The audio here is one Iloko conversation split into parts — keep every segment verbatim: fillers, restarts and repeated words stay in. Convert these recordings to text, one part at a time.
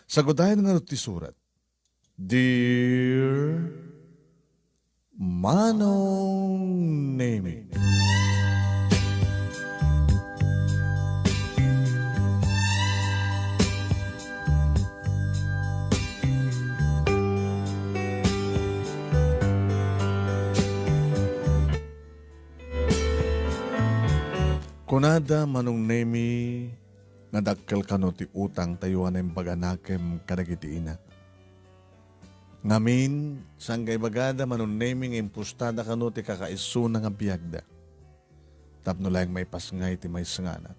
Sagudayan ngarud ti surat. Dear Manong Nemi. Kunada, Manong Nemi, nga dakkel kano ti utang tayo a naimbaganakem kadagiti ina. Ngamin, saan nga ibagada, Manong Nemi, nga impustada kano ti kakaisuna nga biagda tapno laeng maipasngay ti maysa nga anak.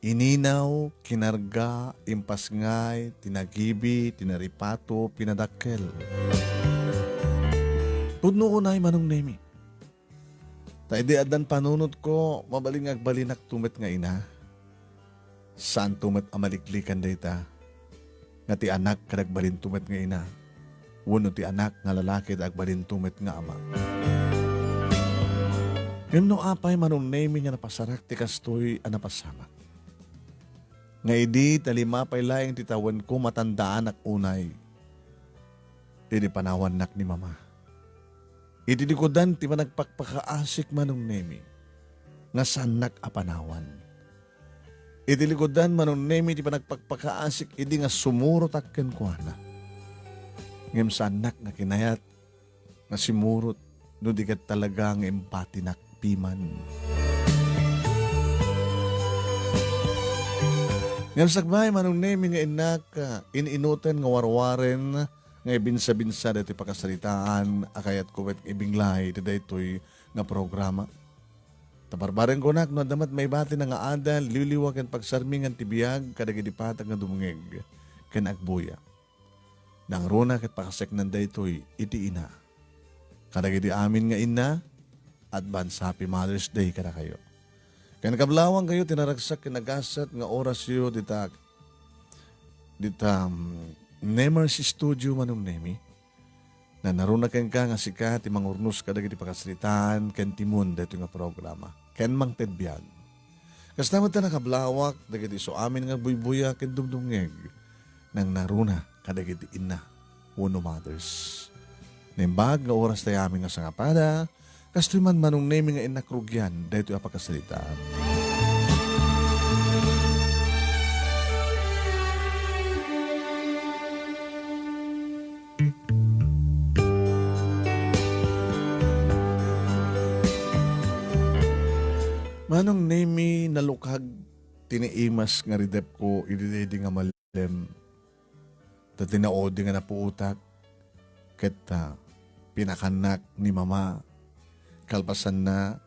Ininaw, kinarga, impasngay, tinagibi, tinaripato, pinadakkel. Pudno unay, Manong Nemi. Ta idi addan panunotko, mabalin nga agbalinakto met nga ina. Saanto met a maliklikan dayta, nga ti anak ket agbalinto met nga ina, wenno ti anak nga lalaki ta agbalinto met nga ama. Ngem no apay, Manong Nemi, nga napasarak ti kastoy a napasamak, nga idi ta lima pay laeng ti tawenko, matandaanak unay idi panawannak ni mama. Iti likudan ti panagpakpakaasik, Manong Nemi, nga saannak a panawan. Iti likudan, Manong Nemi, ti panagpakpakaasik idi nga sumurotak kenkuana. Ngem saannak nga kinayat nga simurot no di ket talaga nga impatinak piman. Ngem sakbay, Manong Nemi, nga innak, ah, in-inuten nga warwaren nga ibinsa-binsa daytoy pakasaritaan a kayatko met nga ibinglay iti daytoy nga programa. Ta barbarengkonak no adda met maibatina nga adal, liwliwa ken pagsarmingan ti biag kadagiti patag nga dumngeg ken agbuya. Nangruna ket pakaseknan daytoy iti ina. Kadagiti amin nga inna, advance Happy Mother's Day kadakayo. Ken kablawangkayo ti naragsak ken nagasat nga orasyo dita, dita, um, Nemers Studio, Manong Nemi. Nanaruna kenka nga sika ti mangurnos kadagiti pakasaritaan ken timon daytoy nga programa ken mangted biag. Kasta met ta nakablawak dagiti isu amin nga buybuya ken dumdumngeg. Nangnaruna kadagiti inna wenno mothers. Naimbag nga oras tayo amin nga sangapada, kastoy man, Manong Nemi, nga innak rugian daytoy a pakasaritaan. Manong Nemi, nalukag ti naimas nga ridepko idi daydi nga malem. Ta ti naudi nga napuotak, ket, ah, pinakannak ni Mama. Kalpasanna,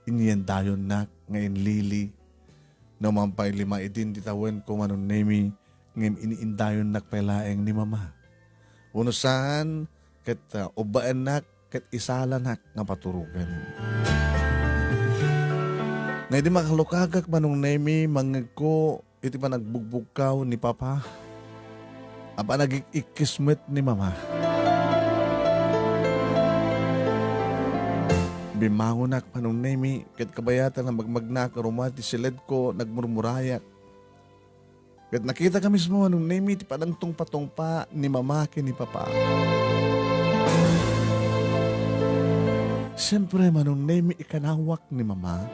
inyendayonnak nga inlili. No mampay lima idin ti tawenko, Manong Nemi, ngem in-indayonnak pay laeng ni Mama. Wenno saan, ket, ah, ubbaennak ket isalanak nga paturogen. Nga idi makalukagak, Manong Nemi, mangngegko iti panagbugbugkaw ni Papa a panagik-ikkis met ni Mama. Bimmangonak, Manong Nemi, ket kabayatan nga magmagnak a ruma ti siledko, nagmurmurayak. Ket nakitaka mismo, Manong Nemi, ti panangtungpatungpa ni Mama ken ni Papa. Siempre, Manong Nemi, ikanawak ni Mama.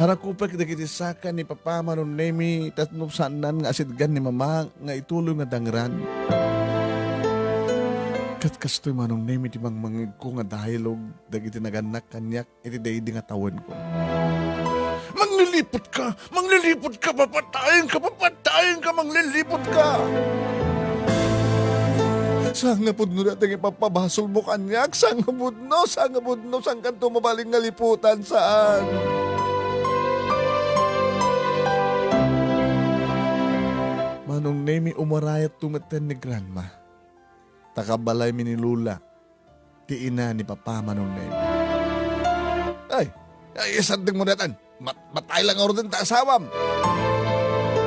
Arakupek dagiti saka ni Papa, Manong Nemi, tapno saannan nga asidgan ni Mama nga ituloy nga dangran. Ket kastoy, Manong Nemi, ti mangmangegko nga dailog dagiti nagannak kaniak iti daydi nga tawenko. Mangliliputka! Mangliliputka! Papatayenka! Papatayenka! Mangliliputka! Saan nga pudno dayta nga ipappabasolmo kaniak? Saan nga pudno? Saan nga pudno? Saankanto mabalin nga liputan? Saan? Manong Nemi, umarayatto metten ni Grandma. Ta kabalaymi ni Lola, ti ina ni Papa, Manong Nemi. Ay, ay, isardengmo daytan. Mat-, matay lang urdin ta asawam.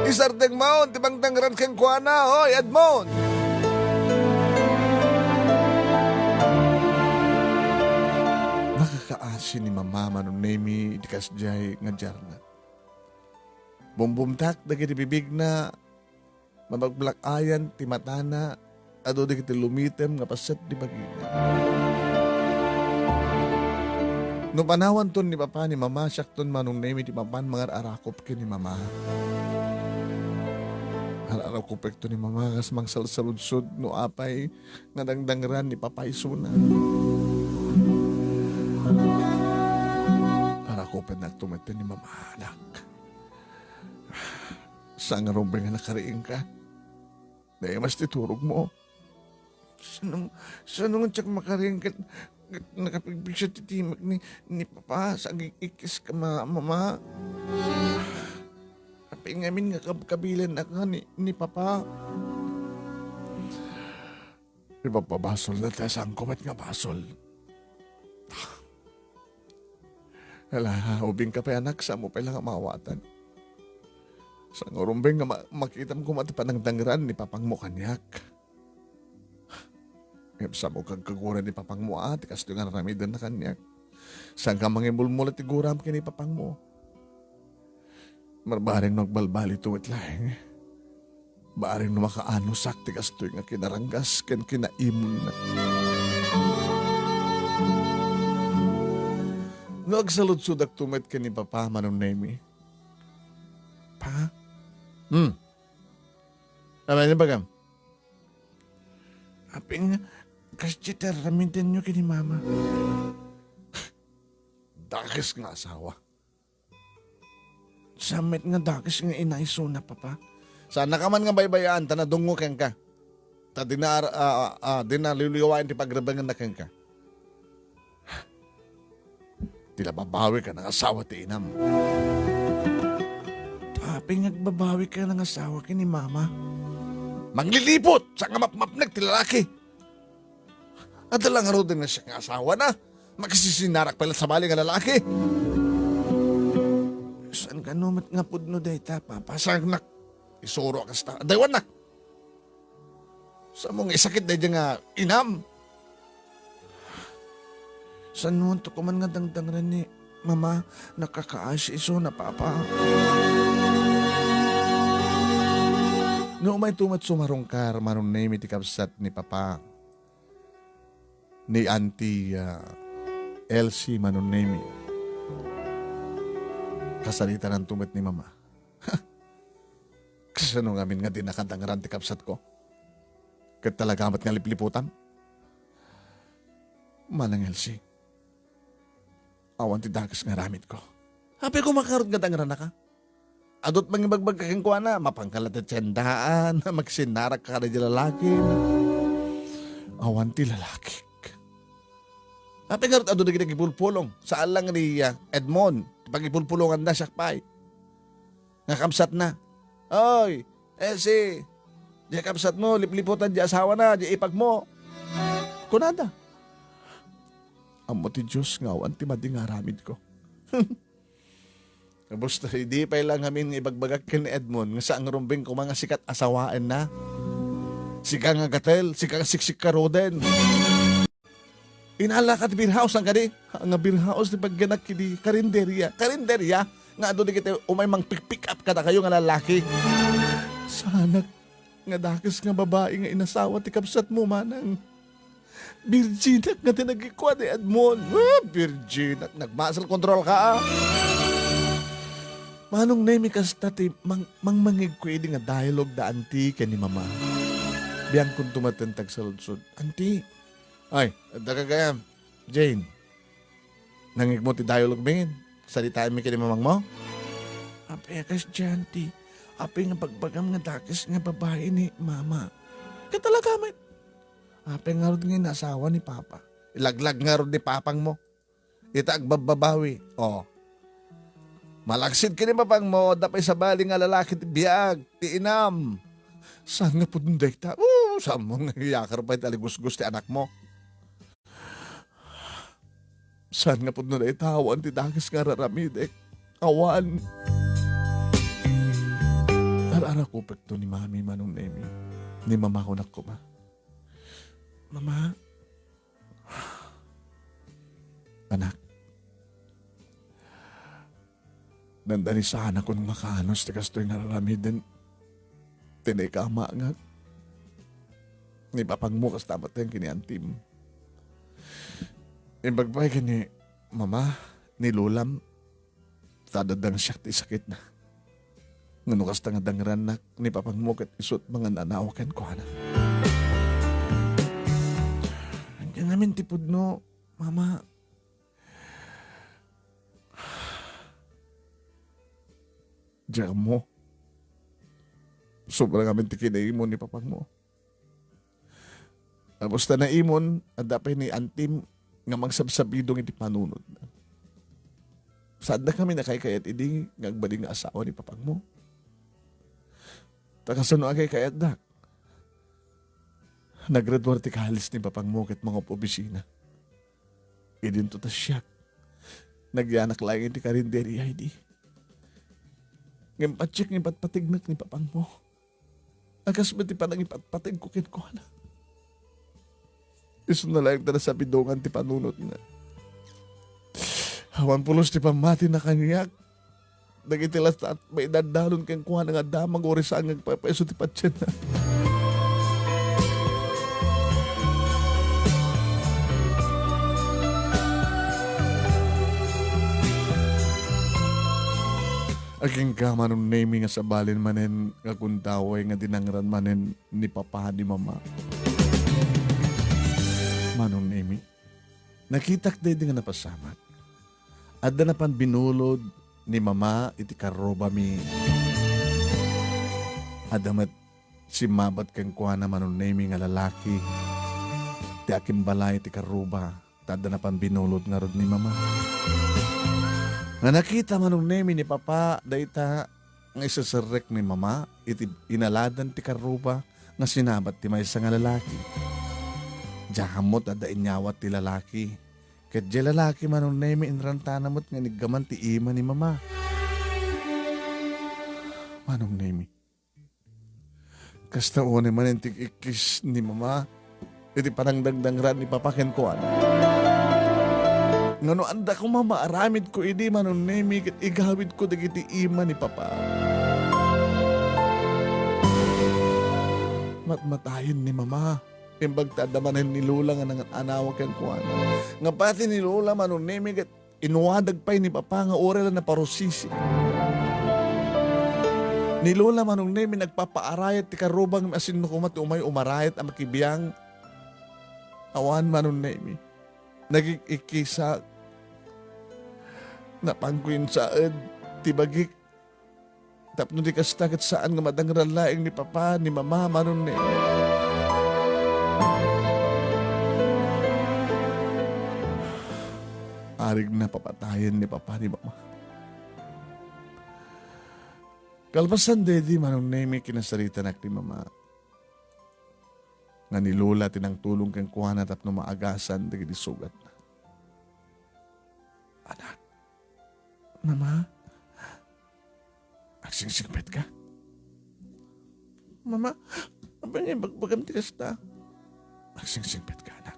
Isardengmo ti pangdangran kenkuana, hoy, Edmond. Nakakaasi ni Mama, Manong Nemi, iti kasdiay nga diarna. Bumbumtak dagiti bibigna, mabagblak-ayan ti matana, adu dagiti lumitem nga paset ti bagina. No panawanton ni Papa ni Mama, siakton Manong Nemi ti mapan mangar-arakop ken ni Mama. Ar-arakopekto ni Mama kas mangsalsaludsod no apay nga dangdangran ni Papa isuna. Arakopennakto met ni Mama, anak. Saan nga rumbeng nga nakariingka? Naimas ti turogmo. Sano, sano nga diak makariing ket, ket nakapigpigsa ti timek ni, ni Papa sa agik-ikkis ka, ma-, Mama? Apay ngamin nga kabkabilan na ka ni, ni Papa? Ipapabasol na ta, saan ko met nga basol? Ala, ubing ka pay, anak, saan mo pay la nga maawatan? Saan nga rumbeng nga ma-, makitam koma ti panangdangran ni Papangmo kaniak? Ngem saan mo kagkaguran ni Papangmo a ti kastoy nga aramiden na kaniak? Saan ka mangimulmula ti guram ken ni Papangmo? Barbareng no agbalbaliw met laeng. Barbareng no makaanusek ti kastoy nga kinaranggas ken kinaimonna. No agsaludsodakto met ken ni Papa, Manong Nemi. Pa? Hmm. Ano yung bagam? Apay nga, kasdiay ti aramidenyo ken ni Mama. Dakes nga asawa. Saan met nga dakes nga ina isuna, Papa? Saannaka man nga baybay-an ta nadungngo kenka. Ta dina, ah, ah, dina liwliwaen ti pagrebengenna kenka. Ti la babawika nga asawa ti inam. Apay nga agbabawika nga asawa ken ni Mama? Mangliliput! Saan nga mapmapnek ti lalaki? Adda la ngaruden nga siak nga asawana? Makisisinarak pay la sabali nga lalaki. Saan kano met nga pudno dayta, Papa? Saan nak? Isuro kasta. Adda wannak. Saan mo nga isakit daydi nga inam? Saan mo to kuman nga dangdangran ni Mama, nakakaasi isuna, Papa? No umay to met sumarungkar, Manong Nemi, ti kabsat ni Papa. Ni Auntie, ah, Elsie, Manong Nemi. Kasaritanan to met ni Mama. Kasano ngamin nga dinaka dangran ti kabsatko? Ket talaga met nga lipliputam? Manang Elsie, awan ti dakes nga aramidko. Apay koma ngarud nga dangrannaka? Adu ti mangibagbagka kenkuana, mapanka la ti tiendaan, makisinnarakka kadaydi lalaki. Awan ti lalakik. Apay ngarud adu dagiti agipulpulong? Saan lang ni, ah, Edmond, ti pagipulpulonganda, siak pay. Nga kabsatna. Oy, Elsie, diay kabsatmo, lipliputan diay asawana, diay ipagmo. Kunada. Ammo ti Dios nga awan ti madi nga aramidko. Basta idi pay la ngamin nga ibagbagak ken Edmond nga saan nga rumbeng koma nga sika ti asawaenna. Sika nga gatel, sika nga siksik ngaruden. Inalaka ti beer house, saan kadi? Nga beer house ti pagyanak idi karinderia. Karinderia nga adu dagiti umay mangpick-pick up kadakayo nga lalaki. Saanak nga dakes nga babai nga inasawa ti kabsatmo, manang. Virginak nga ti nagikua ni Edmond. Ah, virginak, nagmuscle control ka, ah. Manong Nemi, kasta ti mang-, mangmangegko idi nga dialogue da Auntie ken ni Mama. Biangkonto met ti agsaludsod. Auntie, ay, adda ka gayam, Jane. Nangegmo ti dialogue, Bingin? Saritaenmi ken ni mamangmo? Apay a kasdiay, Auntie? Apay nga bagbagam nga dakes nga babai ni Mama? Ket talaga met. Apay ngarud nga inasawa ni Papa? Ilaglag ngarud ni Papangmo. Ita agbabbabawi. Oh. Malaksid ken ni Papangmo, adda pay sabali nga lalaki ti biag, ti inam. Saan nga pudno dayta? Oh, saan mo nga iyakar pay ti aligusgos ti anakmo? Saan nga pudno dayta? Awan ti dakes nga ar-aramidek. Awan. Ar-arakopekto ni Mami, Manong Nemi. Ni Mama, kunak koma. Mama. Anak. Dandani sanakon makaanus ti kastoy nga aramiden. Ti naikamaangak, ni papangmo kasta met ken ni antim. Imbag pay ken ni mama, ni lolam, ta adda siak ti sakitna. Ngano kasta nga dangrannak, ni papangmo ket isut mangan-anawa kenkuana. Ania ngamin ti pudno, mama? Diak ammo. Sobra ngamin ti kinaimon ni papangmo. Tapos ta naimon, adda pay ni antim nga mangsabsabidong iti panunotna. Saandak ngamin a kaykayat idi nga agbalin nga asawa ni papangmo. Ta kasano a kaykayatdak? Naggraduar ti kalis ni papangmo ket mangup-opisina. Idinto ta siak. Nagyanak laeng iti karinderia idi. Ngem patiek nga ipatpategnak ni papangmo. A kas met ti panangipatpategko kenkuana. Isuna laeng ta nasabidongan ti panunotna. Awan pulos ti pammatina kaniak. Dagiti latta, maidaddalon kenkuana nga damag uray saan nga agpayso ti patienna. Agingga, Manong Nemi, nga sabalen manen nga gundaway nga dinangran manen ni papa ni mama. Manong Nemi, nakitak daydi nga napasamak. Adda napan binulod ni mama iti karrubami. Adda met simmabat kenkuana, Manong Nemi, nga lalaki ti akimbalay iti karruba, ta adda napan binulod ngarud ni mama. Nga nakita, Manong Nemi, ni papa dayta nga iseserrek ni mama iti inaladan ti karruba nga sinabat ti maysa nga lalaki. Diak ammo ta adda inyawat ti lalaki. Ket diay lalaki, Manong Nemi, inrantana met nga iniggaman ti ima ni mama. Manong Nemi, kasta unay manen ti ikkis ni mama iti panangdangdangran ni papa kenkuana. Ngano adda koma maaramidko idi, Manong Nemi, ket igawidko dagiti ima ni papa? Matmatayen ni mama. Imbag ta adda manen ni Lola nga nangan-anawa kenkuana. Nga pati ni Lola, Manong Nemi, ket inwadag pay ni Papa nga uray la naparusisi. Ni Lola, Manong Nemi, nagpapaarayat ti karrubang, asinno koma ti umay umarayat a makibiang. Awan, Manong Nemi. Nagik-ikkisak. Napangko insaed ti bagik. Tapno di kasta, ket saan nga madangran laeng ni Papa, ni Mama, Manong Nemi. Arig na papatayen ni Papa, ni Mama. Kalpasan daydi, Manong Nemi, kinasaritanak ni Mama nga ni Lola ti nangtulong kenkuana tapno maagasan dagiti sugatna. Anak. Mama? Agsingsingpetka? Mama, apay nga ibagbagam ti kasta? Agsingsingpetka, anak.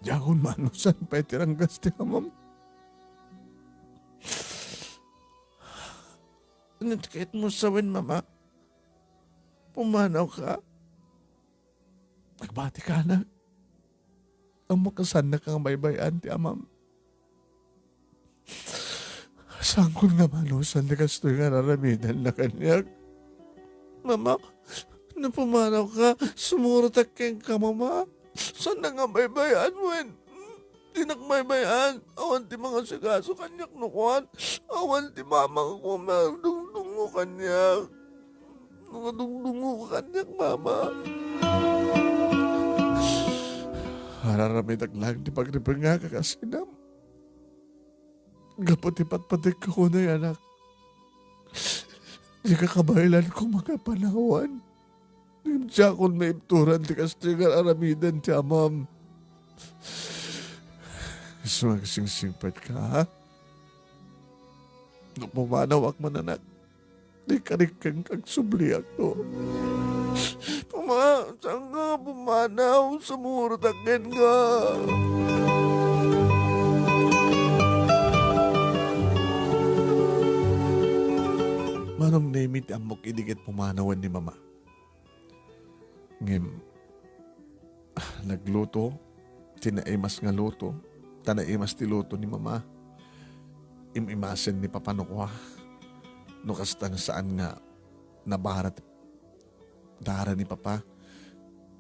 Diakon maanusan pay ti ranggas ti amam. Ania ti kayatmo sawen, Mama? Pumanawka? Agbatika, anak. Ammok a saannaka nga baybay-an ti amam. Saankon nga maanusan ti kastoy nga ar-aramidenna kaniak. Mama, no pumanawka, sumurotak kenka, Mama. Saanna nga baybay-an wen? Dinak baybay-an. Awan ti mangasikaso kaniak no kuan. Awan ti Mama nga kuan, madungdungngo kaniak. Nakadungdungngo ka kaniak, Mama. Ar-aramidak laeng ti pagripengngak a kas inam. Gapu ti patpategka kunay, anak. Dika kabaelan koma nga panawan. Ngem diakon maibturan ti kastoy nga ar-aramiden ti amam. Isu nga agsingsingpetka, ha? No pumanawak man, anak, di ka rin kang agsubliakto. Puma-, saan nga pumanaw? Sumurotak kenka. Manong Nemi ti ammok idi ket pumanawen ni Mama. Ngem, ah, nagluto ti naimas nga luto, ta naimas ti luto ni Mama. Im-imasen ni Papa no kua, no kasta nga saan nga nabara ti dara ni Papa,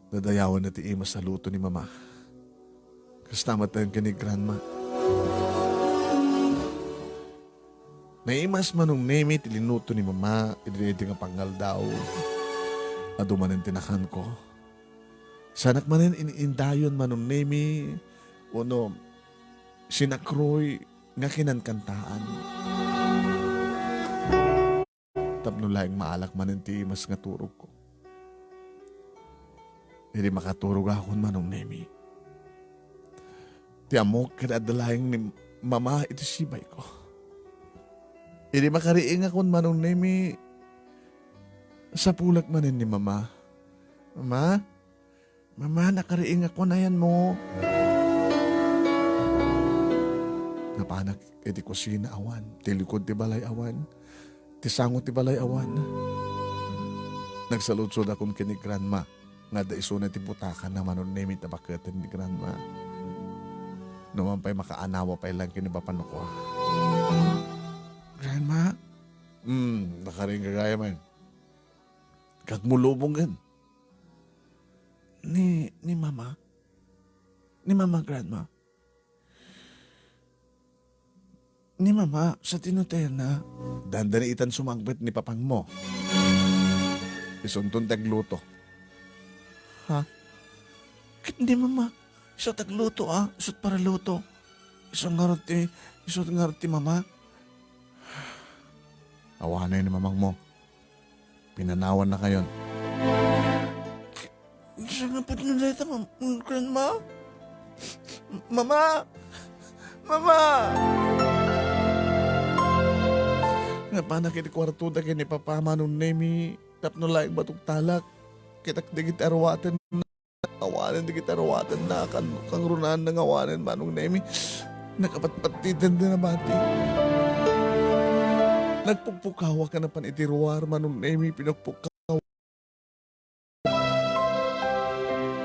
dadayawanna ti imas a luto ni Mama. Kasta met ken ni Grandma. Naimas Manong Nemi ti linuto ni Mama idi, idi nga pangaldaw. Adu manen ti nakanko. Saanak manen in-indayon Manong Nemi, wenno sinakroy nga kinankantaan. Tapno laeng maalak manen ti imas nga turogko. Idi makaturogakon Manong Nemi, ti ammok ket adda laeng ni Mama iti sibayko. Idi makariingakon Manong Nemi, sapulak manen ni Mama. "Mama, Mama, nakariingakon, ayanmo." Napanak iti kusina, awan. Ti likod ti balay, awan. Ti sango ti balay, awan. Nagsaludsodakon ken ni Grandma nga adda isuna ti butakanna Manong Nemi ta baketen ni Grandma. Numan pay makaanawa pay laeng ken ni Papa no kua. "Grandma?" "Hmm, nakariingka gayam." "Kagmulubongen." "Ni, ni Mama? Ni Mama, Grandma?" "Ni Mama, sa tinutayna?" "Dandani itan sumangbet ni Papangmo. Isunton ti agluto." "Ha? Ket ni Mama, isu ti agluto, a? Isu ti paraluto. Isu ngarud ti, isu ngarud ti Mama?" "Awanen ni Mamangmo. Pinanawannakayon." "Sangaputno dayta, Mam-, Grandma? Mama! Mama!" Napanak iti kuartoda ken ni Papa Manong Nemi tapno laeng matungtalak. Kitak dagiti aruaten. Awanen dagiti aruatenna, kan-, kangrunaanna nga awanen Manong Nemi. Nakapatpatiten ti nabati. Nagpukpukaw a kanapan iti ruar Manong Nemi, pinukpukaw.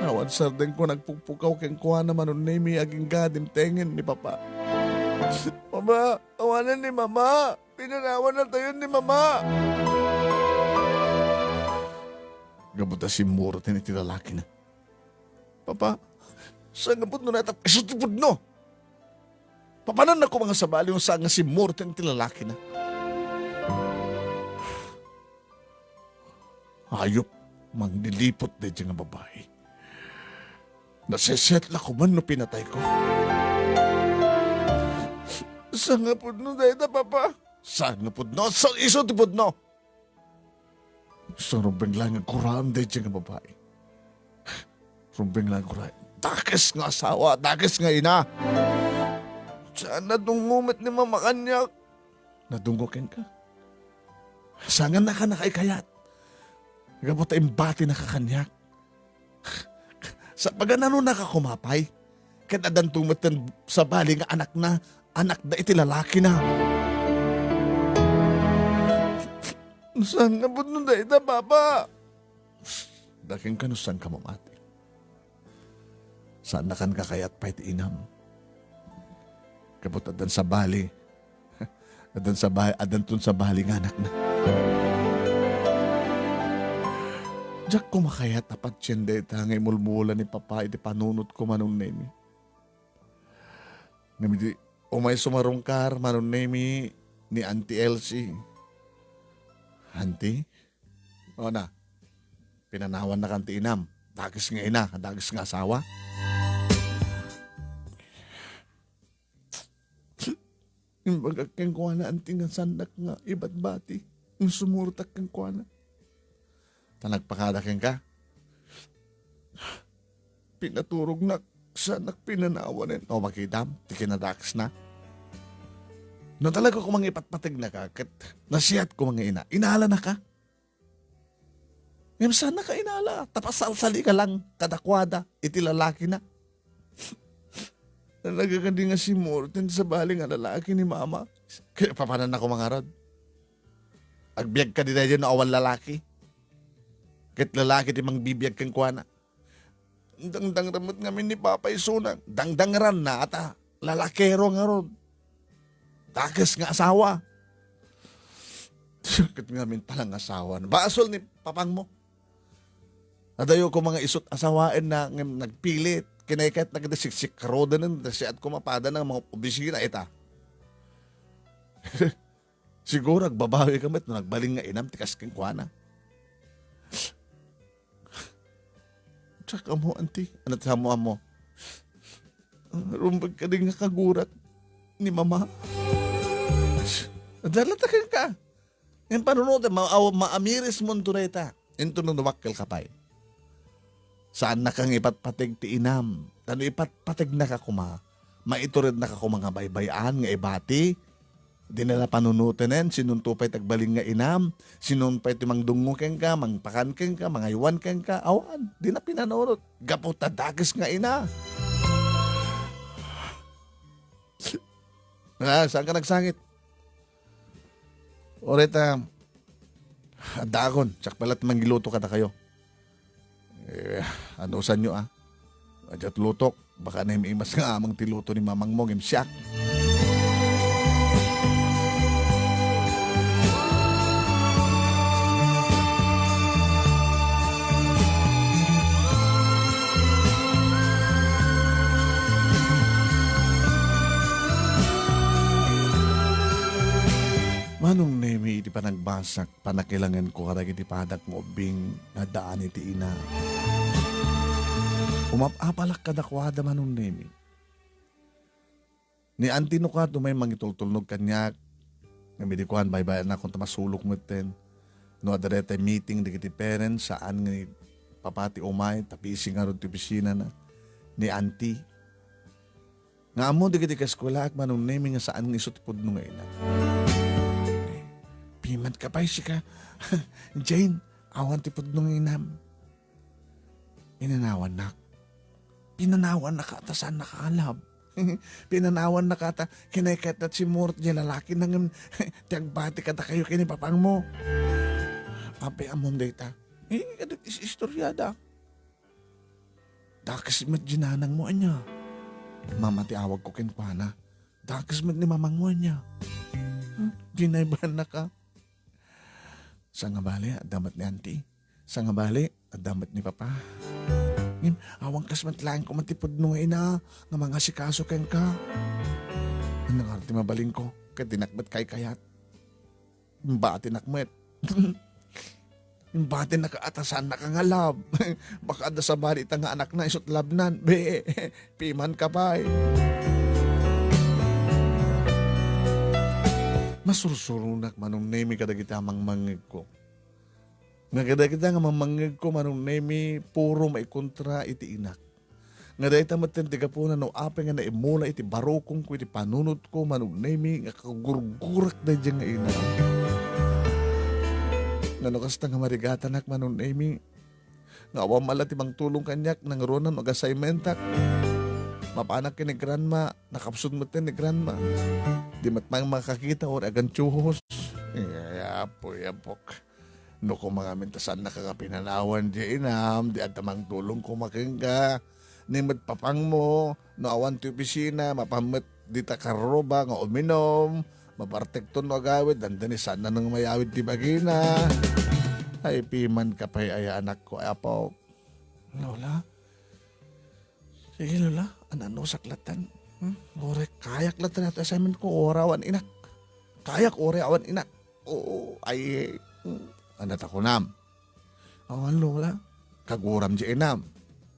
Awan sardengko, nagpukpukaw kenkuana Manong Nemi, agingga dimtengen ni Papa. "Mama, awanen ni Mama! Pinanawannatayon ni Mama!" Gapu ta simmuroten iti lalakina. "Papa, sangaputno dayta, isu ti pudno! Papanannak koma nga sabali no saan nga simmuroten iti lalakina." "Ayup, mangliliput daydiay nga babai. Naseset la koma no pinatayko." "Sangaputno dayta, Papa!" "Sangaputno? Sa-, isu ti pudno!" Sa rumbeng laeng nga agguraan daydiay nga babai. Rumbeng laeng nga agguraan. Dakes nga asawa, dakes nga ina. Saan nadungngo met ni Mama kaniak? Nadungngo kenka? Saan nga naka-, nakaikayat? Gapu ta imbatinaka kaniak. Sa pagananonaka koma pay, ket addanto metten sabali nga anakna, anakda iti lalakina. Saan nga pudno dayta, Papa? Dakeng ka no saan ka mamati. Saannakan kakayat pay ti inam. Gapu ta addan sabali, addan sabali, addanton sabali nga anakna. Diak koma kayat a patien dayta nga imulmula ni Papa iti panunotko, Manong Nemi. Ngem idi umay sumarungkar, Manong Nemi, ni Auntie Elsie. Auntie? O na, pinanawannakan ti inam. Dakes nga ina, dakes nga asawa. Imbagak kenkuana, Auntie, nga saannak nga ibatbati no sumurotak kenkuana. Ta nagpakada kenka? Pinaturognak, saannak pinanawanen. O, makitam ti kinadakesna. No talaga koma nga ipatpategnaka, ket nasiatko nga ina-, inalanaka. Ngem saannaka inala, ta pasalsalika lang kadakuada iti lalakina. Talaga kadi nga simmuroten ti sabali nga lalaki ni Mama? Ket papananna koma ngarud? Agbiag kadi daydiay no awan lalaki. Ket lalaki ti mangbibiag kenkuana. Dangdangran met ngamin ni Papa isuna. Dangdangranna ta lalakero ngarud. Dakes nga asawa. Ket ngamin pala nga asawa. Basol ni papangmo. Adayo koma nga isut' asawaenna ngem nagpilit. Kinaykayatanna ket siksikaroden, siak koma pada nga mga opisina ita. Siguro agbabawi ka met no nagbalin nga inam ti kas kenkuana. Diak ammo, anti. Ania ti ammo-ammo? Rumbeng kadi nga kagurak ni Mama. Adda latta kenka. Ngem panunotem, ma-, aw-, maamirismonto dayta. Inton no dumakkelka pay. Saannaka nga ipatpateg ti inam. Ta no ipatpategnaka koma, maiturednaka koma nga baybay-an nga ibati. Dina la panunotenen, sinonto pay ti agbalin nga inam, sinon pay ti mangdungngo kenka, mangpakan kenka, mangaywan kenka, awan, dina pinanunot. Gapu ta dakes nga ina. Ah, saanka nagsangit? Uray ta, addaakon, siak pay la ti mangiluto kadakayo. Eh, anusanyo, a? Adiak lutok, baka naim-imas nga amang ti luto ni mamangmo ngem siak. Manong Nemi, iti panagbasak, panakilangenko kadagiti padak nga ubbing nga addaan iti ina. Umap-apalak kadakuada, Manong Nemi. Ni Auntie no kaduay mangitultulnog kaniak, ngem idi kuan, baybay-annakon ta masulok metten. No adda dayta meeting dagiti parents, saan nga ni Papa ti umay, ta busy ngarud ti opisinana. Ni Auntie. Nga ammo dagiti kaeskuelaak, Manong Nemi, nga saan nga isu ti pudno nga ina. Pimanka pay sika, Jane, awan ti pudno nga inam. Pinanawannak. Pinanawannaka ta saannaka nga love. Pinanawannaka ta kinaykayatna ti simmurot diay lalakina ngem ti agbati kadakayo ken ni papangmo. Apay, ammom dayta? Eh, adak is-istoriada. Dakes met diay nanangmo, ania? Mama ti awagko kenkuana. Dakes met ni mamangmo, ania? Hmm? Binaybannaka. Sangabali, adda met ni Auntie. Sangabali, adda met ni Papa. Ngem, awan kas met laeng koma ti pudno nga ina nga mangasikaso kenka. Ania ngarud ti mabalinko? Ket dinak met kaykayat. Imbatinak met. Imbatinak a ta saannaka nga love. Baka adda sabali ita nga anakna, isut' love-nan. Be, pimanka pay. Masursuronak, Manong Nemi, kadagiti amangmangngegko. Nga kadagita nga mamangngegko, Manong Nemi, puro maikontra iti inak. Nga dayta metten ti gapuna no apay nga naimula iti barukongko, iti panunotko, Manong Nemi, nga kagurgurak daydiay nga ina. Nga no kasta nga marigatanak, Manong Nemi, nga awan man la ti mangtulong kaniak, nangruna no ag-assignmentak. Mapanak ken ni grandma, nakapsut metten ni grandma. Di met makakita, uray agantsuhos. Ay, apoy, apok. No koma ngamin ta saannaka nga pinanawan diay inam, di adda mangtulong koma kenka. Ni met papangmo, no awan ti opisina, mapan met dita karruba nga uminum, mabartekton no agawid, dandani saanna nga mayawid ti bagina. Ay, pimanka pay aya, anakko, ay, apo. Lola? Sige, Lola, ananusak lattan. Hmm? Uray, kayak lattan ato assignmentko, uray awan inak. Kayak, uray awan inak. Oo, ay, hmm. Ania ta kunam? Awan, Lola. Kaguram diay inam.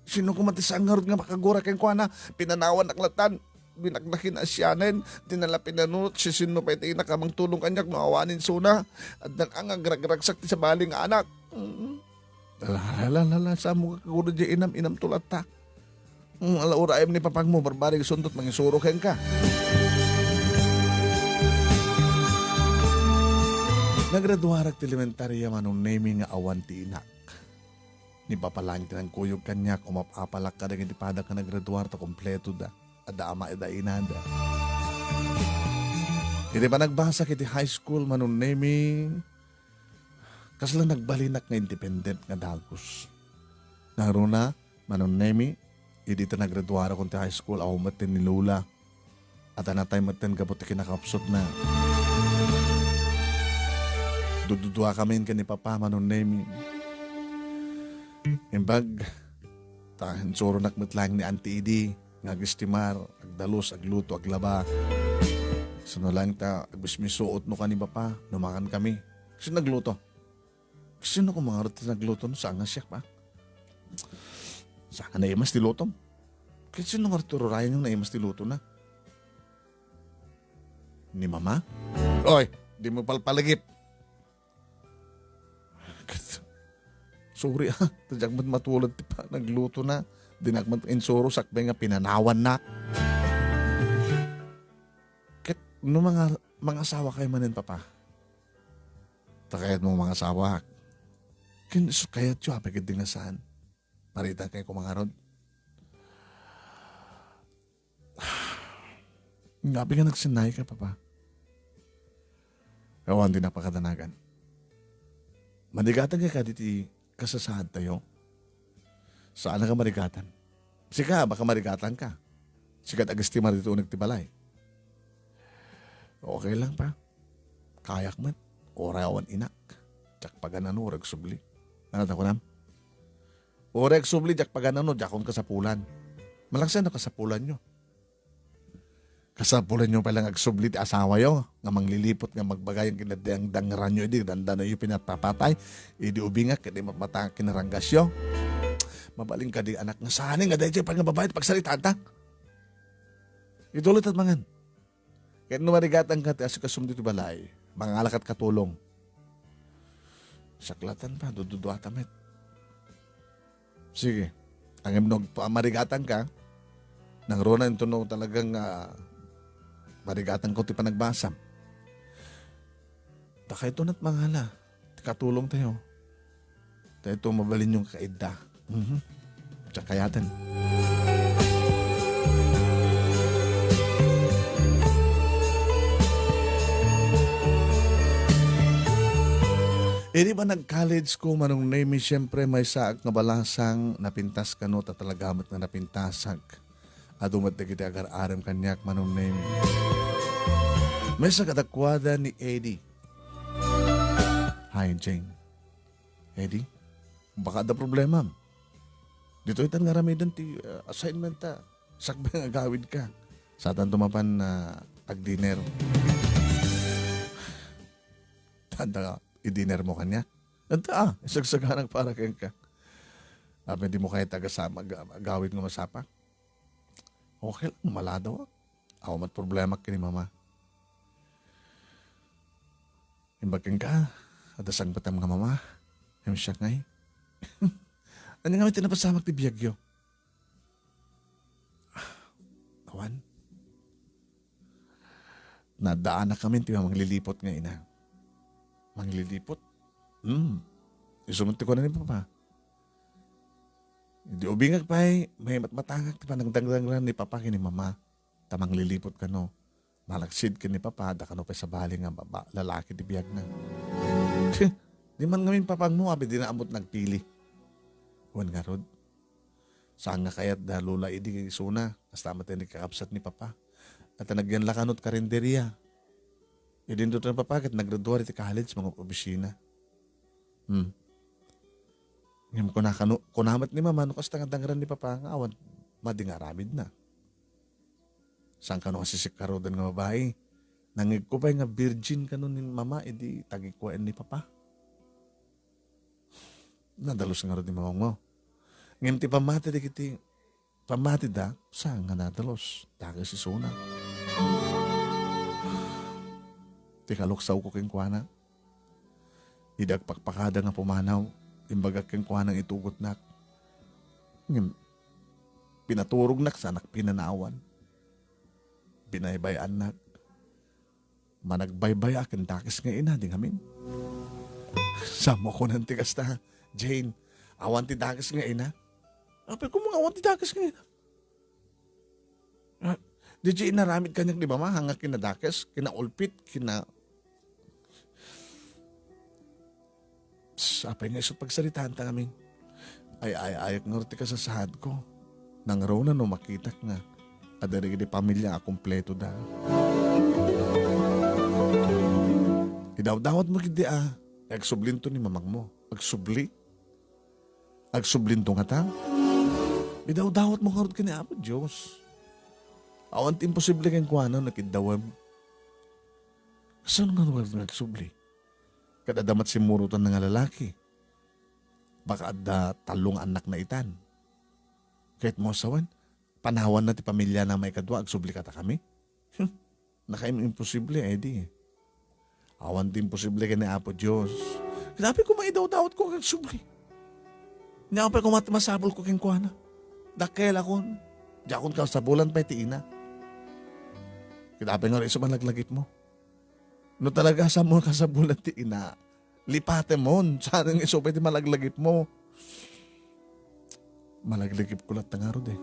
Sino koma ti saan ngarud nga makagura kenkuana? Pinanawannak lattan. Binaknakina a sianen. Dina la pinanunot, sisinno pay ti inak a mangtulong kaniak no awanen isuna. Addan a nga agragragsak ti sabali nga anak. Mm. Ala, ala, ala, ala, saanmo nga kagura diay inam, inamto latta. Mm, ala, uray ayan ni papangmo, barbareng isunto ti mangisuro kenka. Nagraduarak ti elementaria, Manong Nemi, nga awan ti inak. Ni Papa laeng ti nangkuyog kaniak, umap-apalak kadagiti padak nga nagraduar ta kumpleto da. Adda ama, adda inada. Iti panagbasak iti high school, Manong Nemi, Kasla nagbalinak nga independent nga dagus. Nangruna, Manong Nemi, idi ta naggraduarakon ti high school, awan met ti ni Lola. At anatay met ten gapu ti kinakapsutna. Dududua kami ken ni Papa, Manong Nemi. Imbag, ta insuronak met laeng ni Auntie Idi nga agestimar, agdalus, agluto, aglaba. Saan laeng ta agbismisuot no kani Papa, no mangan kami. Sino nagluto? Sino ko mangarod ti nagluto no saan nga siak, Pa? Saan nga naimas ti lutom? Ket sino ngarud ti ururayen nga naimas ti lutona? Ni Mama? Oy, dimo palpalagip. Ket, sorry, ah. Ta diak met matulod ti panaglutona. Dinak met insuro sakbay nga pinanawannak. Ket no manga-, mangasawakay manen, Papa? Ta kayatmo mangasawak. Ken isu kayatyo, apay ketdi nga saan? Paritankay koma ngarud. Nga apay nga nagsinnayka, Papa? Awan ti napakadanagan. Manigatanka kadi ti kasasaadtayo? Saan a marigatan. Sika, baka marigatanka. Sika ti agestimar ditoy uneg ti balay. Okay lang, Pa. Kayak met. Uray awan inak. Diak paganano, uray agsubli. Ano ta kunam? Uray agsubli, diak paganano, diakon kasapulan. Malaksan no kasapulanyo. Kasapulanyo pay lang agsubli ti asawayo nga mangliliput nga magbagay ken dangdangranyo idi dandanoyo pinapatay, idi ubingak ket di matmatangak ken ranggasyo. Mabalin kadi, anak, nga saan nga daytoy pay nga babai ti pagsaritanta? Ituloy ta mangan. Ket no marigatanka ti asikasom ditoy balay, mangalakat katulong. Saklatan, Pa, dududuata met. Sige. Ngem no agpa-, marigatanka, nangruna inton no talagang, ah, marigatanko ti panagbasam. Dakayto met mangala ti katulongtayo. Daytoy mabalinyo nga kaidda. Mhm. Diak kayaten. Idi ba nag-college ko, Manong Nemi, siyempre, maysaak nga balasang napintas kano, ta talaga met nga napintasak. Adu met dagiti agar-arem kaniak, Manong Nemi. Maysa kadakuada ni Eddie. Hi, Jane. Eddie, baka adda problemam. Ditoy tan nga aramiden ti, uh, assignment ta. Sakbay nga agawidka. Saanto mapan, uh, ag-dinner. Tanda, i-dinner mo kaniak? Adda, ah, isagsaganak para kenka. Apay dimo kayat agasam-, ag-, agawid nga masapa? Okay lang, maladaw. Awan met problema ken ni Mama. Imbag kenka, adda sangpetam nga mama. Ngem siak ngay. Ania ngamin ti napasamak ti biagyo? Awan. Naddaanakamin ti mangliliput nga ina. Mangliliput? Hmm. Isu met ti kuna ni Papa. Idi ubingak pay, maymatmatangak ti panangdangdangran ni Papa ken ni Mama. Ta mangliliput kano. Malaksid ken ni Papa, adda kano pay sabali nga baba-, lalaki ti biagna. Di man ngamin papangmo, apay dina ammot nagpili. Wen ngarud, saan nga kayat da Lola Idi ken isuna, kasta met ti kakabsat ni Papa. At nagyan la kano ti karinderia. Idi inton ni Papa ket naggraduar iti college, mangop-obisina. Hmm. Ngem kuna kano, kuna met ni Mama, no kasta nga dangran ni Papa nga awan madi nga aramidna. Saan kano nga sisikkarodan nga babai? Nangngegko pay nga virgin kano ni Mama idi tagikuaen ni Papa. Nadalus ngarud ni mamangmo. Ngem ti pammati dagiti pammatida, saan nga nadalus. Dakes isuna. Ti kaluksawko kenkuana. Idi agpakpakada nga pumanaw, imbagak kenkuana nga itugotnak. Ngem, pinaturognak, saanak pinanawan. Binaybay-annak. Managbaybay-a ken dakes nga ina, di ngamin. Saan mo kunan ti kasta, Jane? Awan ti dakes nga ina? Apay, koma nga awan ti dakes nga ina? Ah, di inaramid kaniak ni Mama, nga kinadakes, kinaulpit, kina-, Apay nga isu ti pagsaritaanta ngamin? Ay-ay-ayak ngarud ti kasasaadko. Nangruna no makitak nga adda dagiti pamilya a kumpleto da. Idawdawatmo ketdi a, agsublinto ni mamangmo. Agsubli? Agsublinto ngata? Idawdawatmo ngarud ken ni Apo Dios. Awan ti imposible kenkuana no kiddawem. Kasano nga nga agsubli? Ket adda met simmurotan nga lalaki. Baka adda tallo nga annakna itan. Ket mo sawen, panawanna ti pamiliana a maikadua, agsubli kadakami? Hmm, nakaim-imposible, Eddie. Awan ti imposible ken ni Apo Dios. Ket apay koma idawdawatko nga agsubli? Nia apay koma ti masapulko kenkuana? Dakkelakon. Diakon kasapulan pay ti ina. Ket apay nga isu a malaglagipmo? No talaga, saanmo kasapulan ti ina, lipatemon. Saan nga isu pay ti malaglagipmo? Malaglagipko latta ngarud, eh.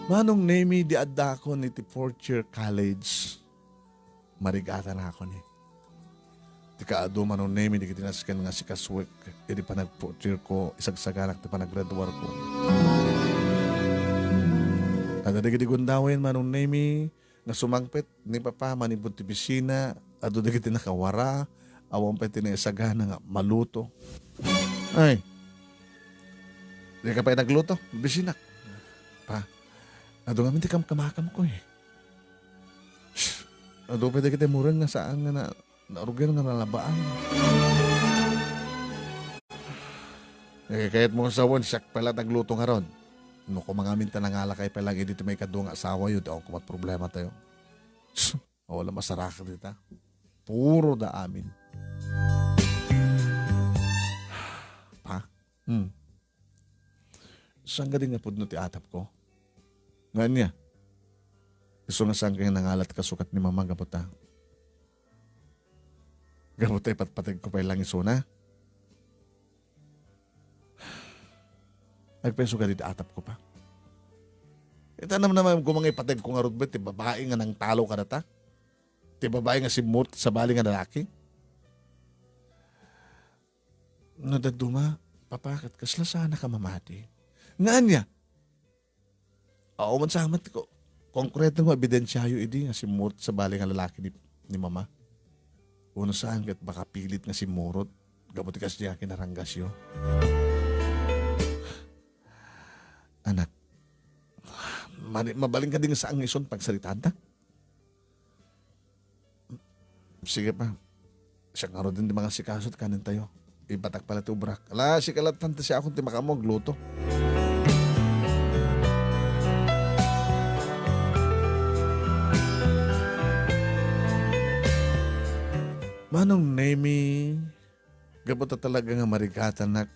Manong Nemi, idi addakon iti fourth year college, marigatanakon, eh. Ti kaadu, Manong Nemi, dagiti nasken nga sikasuek idi panagputirko, isagsaganak ti panaggraduarko. Adda dagiti gundaway, Manong Nemi, nga sumangpet ni Papa manipud ti bisina, adu dagiti nakawara, awan pay ti naisagana nga maluto. Ay, dika pay nagluto, bisinak. Pa, adu ngamin ti kamkamakamko, eh. Adu pay dagiti mureng nga saan nga na, narugian nga nalabaan. Eh, kayatmo nga sawen, siak pay la ti agluto ngarud. No, koma ngamin ta nangalakay pay lang idi ti maikadua nga asawayo, ti awan koma ti problematayo. Awan la masarak dita. Puro da amin. Pa? Hmm. Saan kadi nga pudno ti atapko? Nga ania? Isu nga saan kay nangalat kasukat ni Mama gapu ta. Gapu ta ipatpategko pay lang isuna. Agpayso kadi ti atapko, Pa. Ita namnamam ko, mga ipateg ko ngarud met ti babae nga nangtalo kadata? Ti babae nga simmurot iti sabali nga lalaki? No dadduma, Papa, ket kasla saanak a mamati. Nga ania? Awan sa met ko, konkreto nga ebidensiayo idi nga simmurot iti sabali nga lalaki ni, ni Mama. Uno saan ket baka pilit nga simmurot gapu ti kasdiay a kinaranggasyo. Anak, mani-, mabalin kadi nga saan nga isun pagsaritaanta? Sige, Pa. Siak ngaruden ti mangasikaso ti kanentayo. Ibatak pay la ti obrak. Ala, sika lattan ti siakon ti makaammo agluto. Manong Nemi, gapu ta talaga nga marigatanak,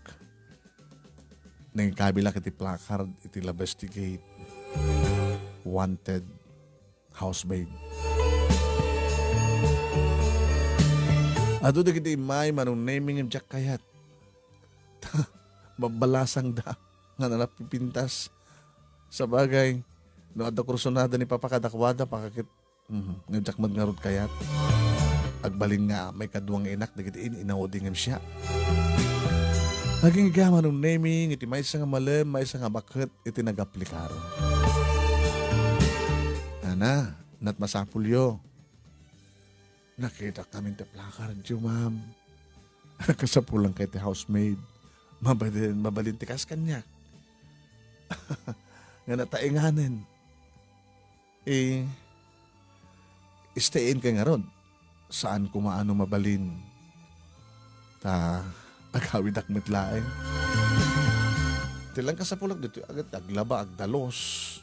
nangikabilak iti placard iti labas ti gate. Wanted. Housemaid. Adu dagiti immay, Manong Nemi, ngem diak kayat. Babbalasangda nga napipintas. Sabagay, no adda kursunada ni Papa kadakuada, pakakit-, mhm, ngem diak met ngarud kayat. Agbalin nga maikadua nga inak dagiti in-inaudi ngem siak. Agingga, Manong Nemi, iti maysa nga malem, maysa nga baket iti nagaplikaro. Ana, nat masapulyo. Nakitak ngamin ti placardyo, ma'am. Kasapulan kay ti housemaid. Mabalin, mabalin ti kas kaniak. Nga natainganen. Eh, stay in kay ngarud. Saan koma a no mabalin. Ta, agawidak met laeng. Ti lang kasapulak ditoy, agat-, aglaba, agdalos,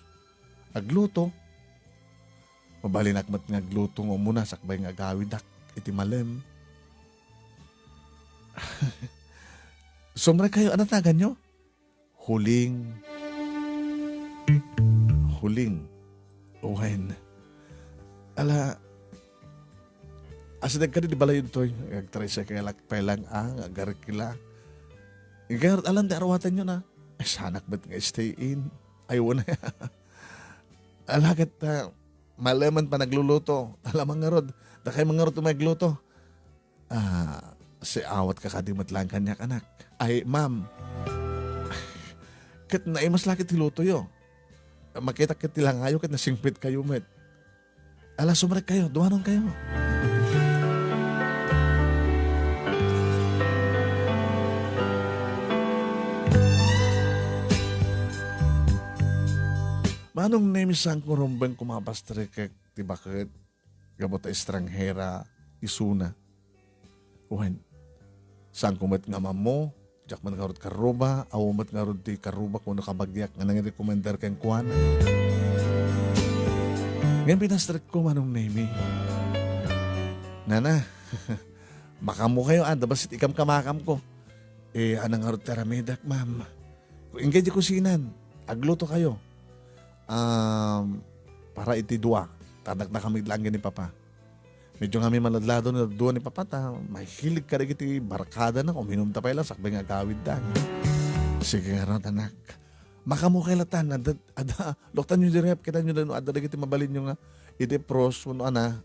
agluto. Mabalinak met nga agluto nga umuna sakbay nga agawidak iti malem. Sumrek kayo, ano taganyo? Huling. Huling. Wen. Ala, asideg kadi di balay ditoy. Agtricycle ak pay lang, ah, nga agarikila. Igar, alam di aruatan yun, ah. Eh, sanak bet nga stay in. Ay, wala. Ala, ket, ah, Malemen panagluluto. Alam ngarud, dakay man ngarud ti maigluto. Ah, siawatka kadi met laeng kaniak, anak. Ay, ma'am. Ket naimas la ket ti lutoyo. Makitak ket ti langayo ket nasingpetkayo met. Ala, sumrekkayo, duanonkayo. Manong Nemi, saanko rumbeng kumapastrikek ti baket gapu ta estranghera isuna. Wen, saanko met nga ammo, diak met ngarud karruba, awan met ngarud ti karrubak wenno kabagiak nga nangirekomendar kenkuana. Ngem pinastrekko, Manong Nemi. Nana, makaammokayo, ah, da bassit ikamkamakamko. Eh, ania ngarud ti aramidek, ma'am? Inggay di kusinan, aglutokayo. Um, para iti dua, ta dakdakami laeng ni Papa. Medyo ngamin maladladaw ni dua ni Papa ta mahilig kadagiti barkadana, uminumda pay la sakbay nga agawidda. Sige ngarud, anak. Makaammokayo latan, adda, adda, luktanyo di ref, kitaenyo no adda dagiti mabalinyo nga idi pros wenno ania.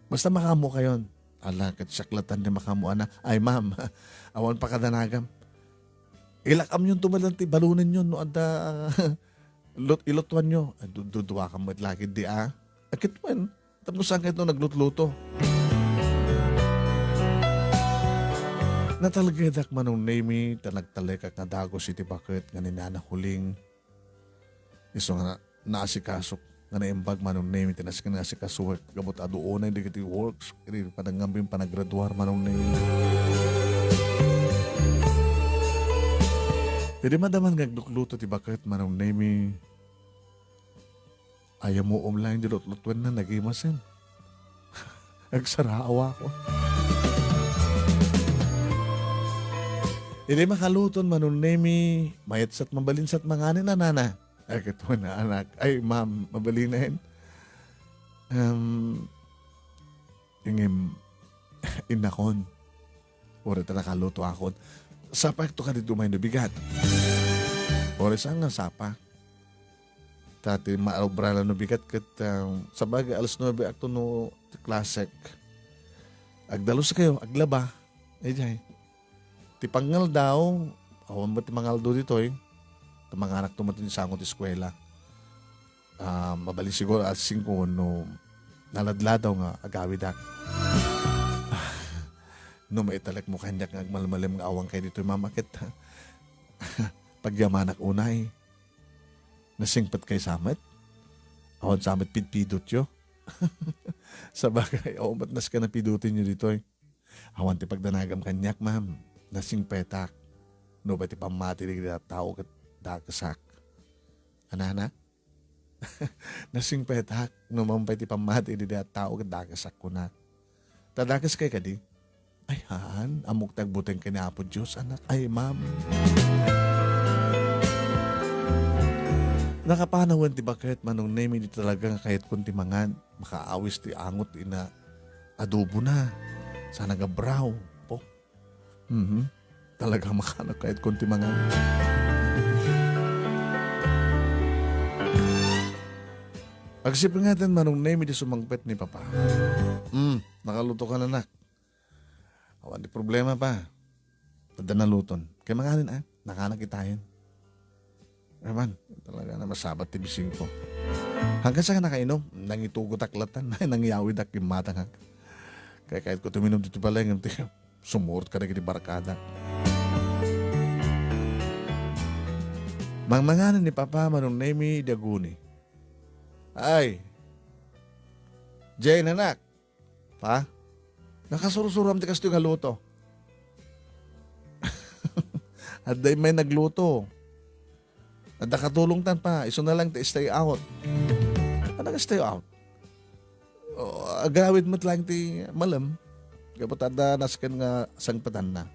Basta makaammokayon. Ala, ket siak latan ti makaammo, anak. Ay, ma'am, awan pakadanagam. Ilakamyon to met laeng ti balonenyo no adda lut-, ilutuanyo. Ay, du-, duduakam met la ketdi, ah. Ay, ket wen, tapno saan kayatno naglutluto? Natalgedak, Manong Nemi, ta nagtalekak nga dagus iti baket nga ni Nana Huling. Isu nga naasikasok nga naimbag, Manong Nemi, ti nasken nga asikasuek gapu ta adu unay dagiti works iti panagngambin panagraduar, Manong Nemi. Idi madama nga aglukluto ti baket, Manong Nemi, ay, ammoom laeng di lutlutuen na, nagimasen. Agsaraawakon. Idi makaluton, Manong Nemi, mayat sa mabalin sa manganen, a, nana. Ay, ket wen, anak. Ay, ma'am, mabalinen. Um, ngem, innakon. Uray ta nakalutoakon. Sapakto kadi umay no bigat. Uray saan nga sapa. Ta ti maobrana no bigat ket, ah, sabagay, alas nuebe akto no ti klasek. Agdaluskayo, aglaba. Idiay. Ti pangngaldaw, awan met ti mangaldo ditoy. Ta manganakto met ti sango ti eskuela. Ah, mabalin siguro alas singko no naladladaw nga agawidak. No maitalekmo kaniak nga agmalmalem nga awankay ditoy, mama, ket pagyamanak unay. Nasingpetkay sa met? Awan sa met pidpidotyo? Sabagay, awan met nasken a pidotenyo ditoy. Awan ti pagdanagam kaniak, ma'am. Nasingpetak. Nupay ti pammati dagiti tao ket dakesak. Anana? Nasingpetak. Numan pay ti pammati dagiti tao ket dakesak, kunak. Ta dakeskayo kadi? Ay, haan. Ammok ti agbuteng ken ni Apo Dios, anak. Ay, ma'am. Nakapanawen ti baket, Manong Nemi, di talaga nga kayatkon ti mangan. Makaawis ti angot ina adobo na. Sana nga brown. Po. Mhm. Talaga makano kayatkon ti mangan. Agsipngetan, Manong Nemi, di sumangpet ni Papa. Mm, nakaluto ka na, nak. Awan ti problema pa. Adda naluton. Kay manganen, ah. Nakanak itayen. Aman, talaga na masabat ti bising ko. Hanggang sa nakainom, nangitugot ak latan, nangyawid ak, immatang ak. Kay kahit ko tuminom dito pala, yung ti-, sumurot ka na giti barkada. Mangmanganen ni Papa, Manong Nemi, diaguni. Ay, Jane, anak, Pa, nakasursuro ti kastoy nga luto. Adda may nagluto. Adda katulongtan pa. Isu na lang ti stay out. Ano nga stay out? O, agawid met lang ti malem. Gapu ta adda nasken nga sangpetanna.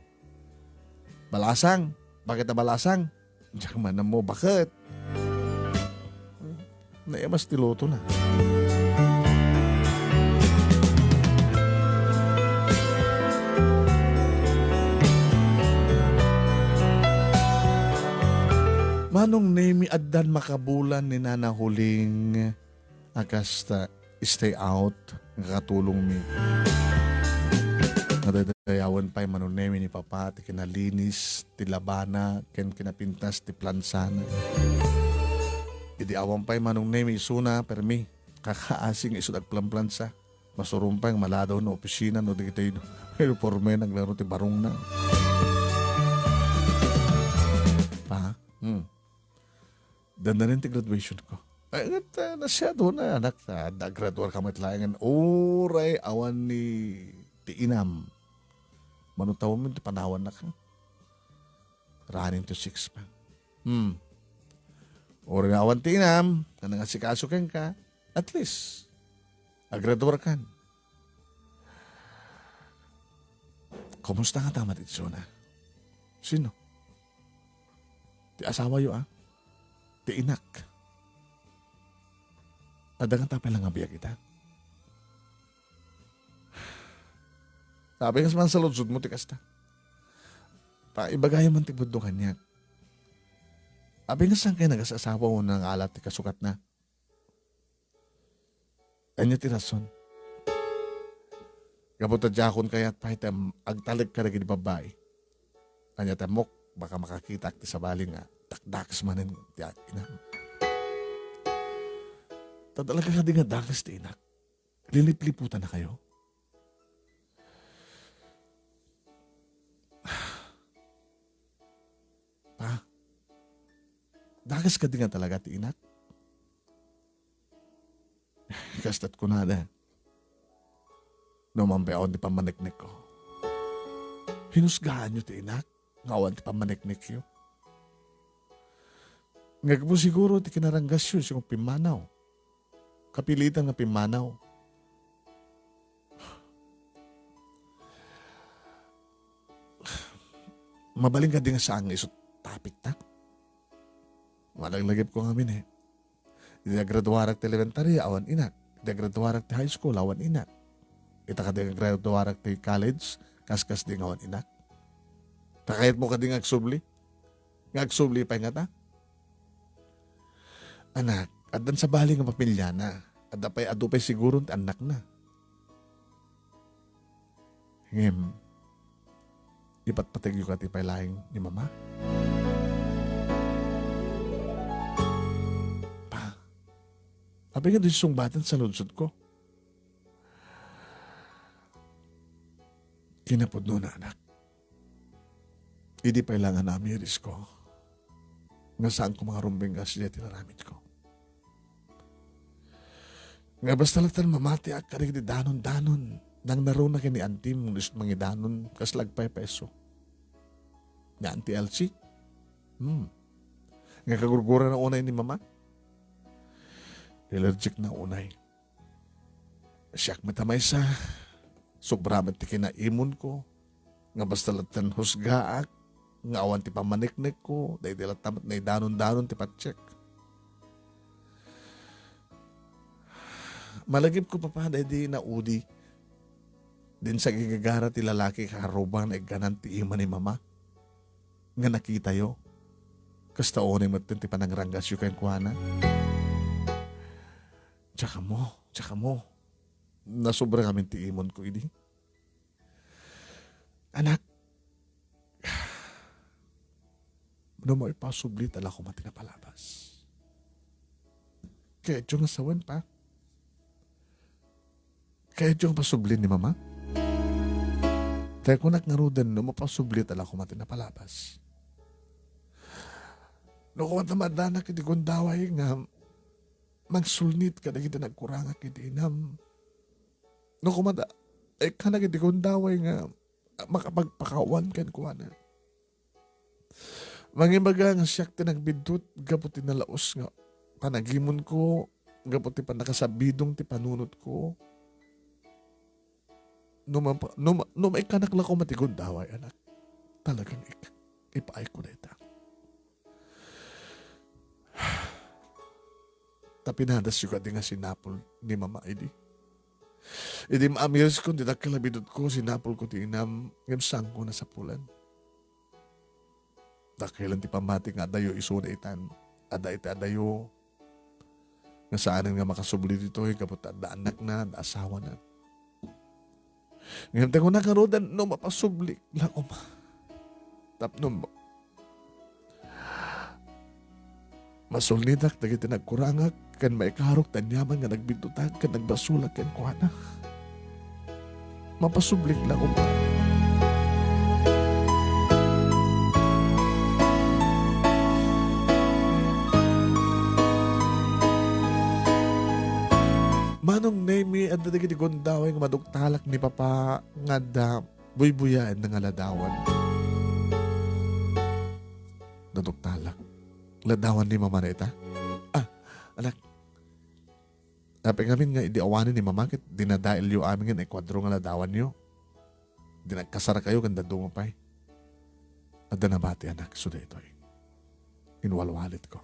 Balasang. Bakit a balasang? Diak man ammo baket. Naimas ti lutona. Manong Nemi, addan makabulan ni Nana Huling a kasta. stay out nga katulongmi. Nga daydayawen pay manunemi ni Papa ti kinalinis ti labana ken kinapintas ti plansana. Idi awan pay manunemi isuna, permi, kakaasi nga isu ti agplanplansa. Masurumpay nga maladaw no opisina no dagiti uniforme, naglaro ti barongna. Pa? Hmm. Dandanin ti graduation ko. Ay, ngat, ah, nasiado na, anak, ta, da graduar ka met laengen. Uray awan ni ti inam. Manutaw mo ti panawan na ka. Running to six pa. Hmm. Uray awan ti inam, nga nangasikaso kenka, at least, agraduar kan. Kumusta nga tamat itsuna? Sino? Ti asawayo, ah? Ti inak. Adda nga tapay lang nga biag ita. Sabi nga man sa ludsod mo, ti kasta. Pa, ibagayo man ti budno kaniak. Abi nga saan kayo nagasasawa o nangalat ti kasukatna? Ania ti rason? Gapu ta diakon kayat pay ti am-, agtalek kadagiti babbai. Ania ti ammok, baka makakitaak ti sabali nga dakdakes manen ti a-, inam. Ta talaga kadi nga dakes ti inak. Lilipliputan na kayo? Pa, dakes kadi nga talaga ti inak? Kasta't kunada, no mampayawan ti pammaneknekko. Hinusgaanyo ti inak nga awan ti pammaneknekyo. Nga gapu siguro ti kinaranggasyo isu nga pimmanaw. Kapilitan nga pimmanaw. Mabalin kadi nga saan nga isu topic ta? Malaglagip ko ngamin eh. Idi agraduarak ti elementary, awan inak. Idi agraduarak ti high school, awan inak. Ita kadi agraduarak ti college, kaskas di nga awan inak. Ta kayat mo kadi nga agsubli? Nga agsubli pay ngata? Anak, addan sabali nga pamilyana. Adda pay, adu pay siguro ti annakna. Ngem, ipatpategyo kadi pay laeng ni Mama? Pa, apay nga di sungbatan sa ludsod ko? Kinapudno na, anak. Idi pay la nga namiris ko, nga saan ko mangarumbinggas idiay tinaramid ko. Nga basta lattan mamatiak kadagiti danon-danon, nangnaruna ken ni antim, no isu mangidanon, kasla agpaypayso. Ni Auntie Elsie? Hmm. Nga kagurgurana unay ni Mama? Allergic na unay. Siak met a maysa, sobra met ti kinaimonko, nga basta lattan husgaak, nga awan ti pammaneknekko, daydi latta met naidanon-danon ti patiek. Malagipko, Papa, daydi naudi, din sagigagara ti lalaki kaarrubang naigganan ti ima ni Mama, nga nakitayo. Kasta unay met ti panangranggasyo kenkuana. Diak ammo, diak ammo. Nasobra ngamin ti imonko idi. Anak, no maipasubli ta la koma ti napalabas. Kayatyo nga sawen, Pa? Kayatyo nga pasubli ni Mama? Kaya kunak ngaruden, no mapasubli ta la koma ti napalabas. No koma ta maaddanak iti gundaway nga mangsulnit kadagiti nagkurangak iti inam. No koma ta, eh, kanak iti gundaway nga makapagpakawan kenkuana. Mangibaga nga siak ti nagbiddut gapu ti nalaus nga panagimonko, gapu ti pannakasabidong ti panunotko. No mapa-, no ma-, no maikkanak la koma ti gundaway, anak, talagang ik-, ipaayko dayta. Ta pinadasyo kadi nga sinapol ni Mama idi. Idi maamiriskon ti dakkel a bidutko, sinapolko ti inam, ngem saanko nasapulan. Dakkelen ti pammati nga adayo isuna itan. Adda iti adayo. nga saanen nga makasubli ditoy gapu ta adda annakna, adda asawana. Ngem ti kunak ngaruden, no mapasublik la koma. Tapno ma-, masulnitak dagiti nagkurangak ken maikarok ti aniaman nga nagbiddutak ken nagbasolak kenkuana. Mapasublik la koma. Manong Nemi, adda dagiti gundaway nga maduktalak ni Papa nga adda buybuyaenna nga ladawan. Naduktalak. Ladawan ni Mama dayta? Ah, anak. Apay ngamin nga idi awanen ni Mama ket dinadaelyo amin nga naikuadro nga ladawanyo. Di nagkasarakayo ken dadduma pay. Adda nabati, anak, isu daytoy. Inwalwaletko.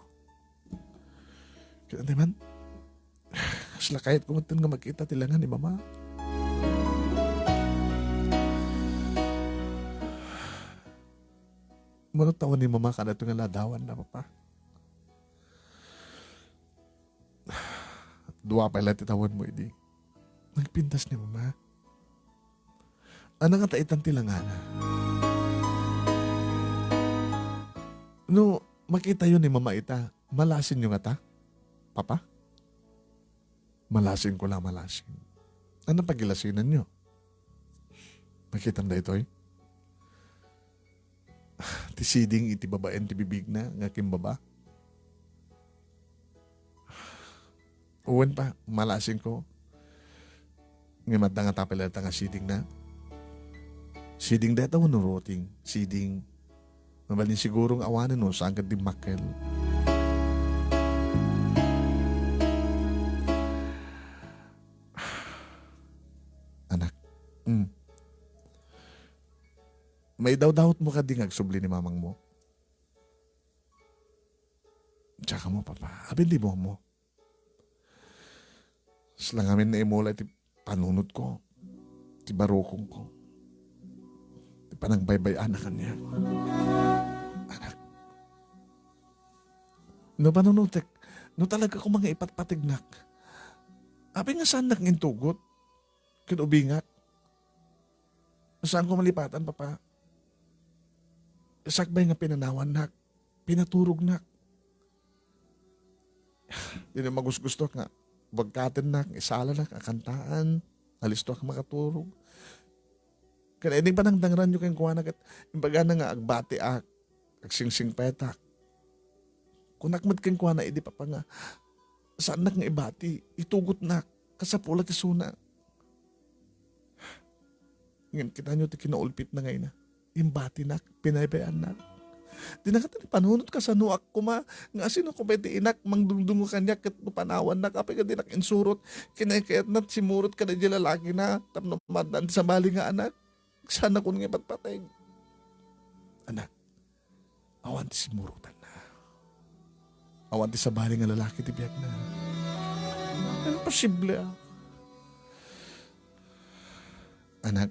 Ket ania man, kasla kayatko metten nga makita ti lenga ni Mama. Mano tawen ni Mama kadaytoy nga ladawanna, Papa? Dua pay la ti tawenmo idi nagpintas ni Mama. Ania ngata itan ti langana? No makitayo ni Mama ita, malasinyo ngata, Papa? Malasinko la, malasin. Ania pagilasinanyo? Makitam daytoy? Ti siding iti babaen ti bibigna nga kimbaba. Wen pa, malasinko. Ngem adda ngata pay la dayta nga sidingna? Siding dayta wenno roteng? Siding. Mabalin siguro nga awanen no saan ket dimmakkel. Anak. Mm. Maidawdawatmo kadi nga agsubli ni mamangmo? Diak ammo, Papa. Apay di mo ammo? Saan ngamin naimula iti panunotko, ti barukongko, ti panangbaybay-anak kaniak. Anak, no panunotek, no talaga koma nga ipatpategnak, apay nga saannak nga intugot ken ubingak? Saanko malipatan, Papa. Sakbay nga pinanawannak, pinaturognak. Dina magusgustoak nga bagkatennak, isalanak a kantaan, alistoak a makaturog. Ket idi panangdangranyo kenkuana ket imbagana nga agbatiak, agsingsingpetak. Kunak met kenkuana idi, Papa, nga saannak nga ibati, itugotnak, kasapulak isuna. Ngem kitaenyo ti kinaulpitna nga ina. Imbatinak, pinaypayannak. Dina ngata ni panunot kasanoak koma nga asino koma iti inak mangdungdungngo kaniak ket no panawannak, apay nga dinak insurot. Kinaykayatna ti simmurot kaniay lalakina tapno maaddaan ti sabali nga anak. Saanna koma nga ipatpateg. Anak, awan ti simmurotanna. Awan ti sabali nga lalaki ti biagna. Imposible, ah. Anak,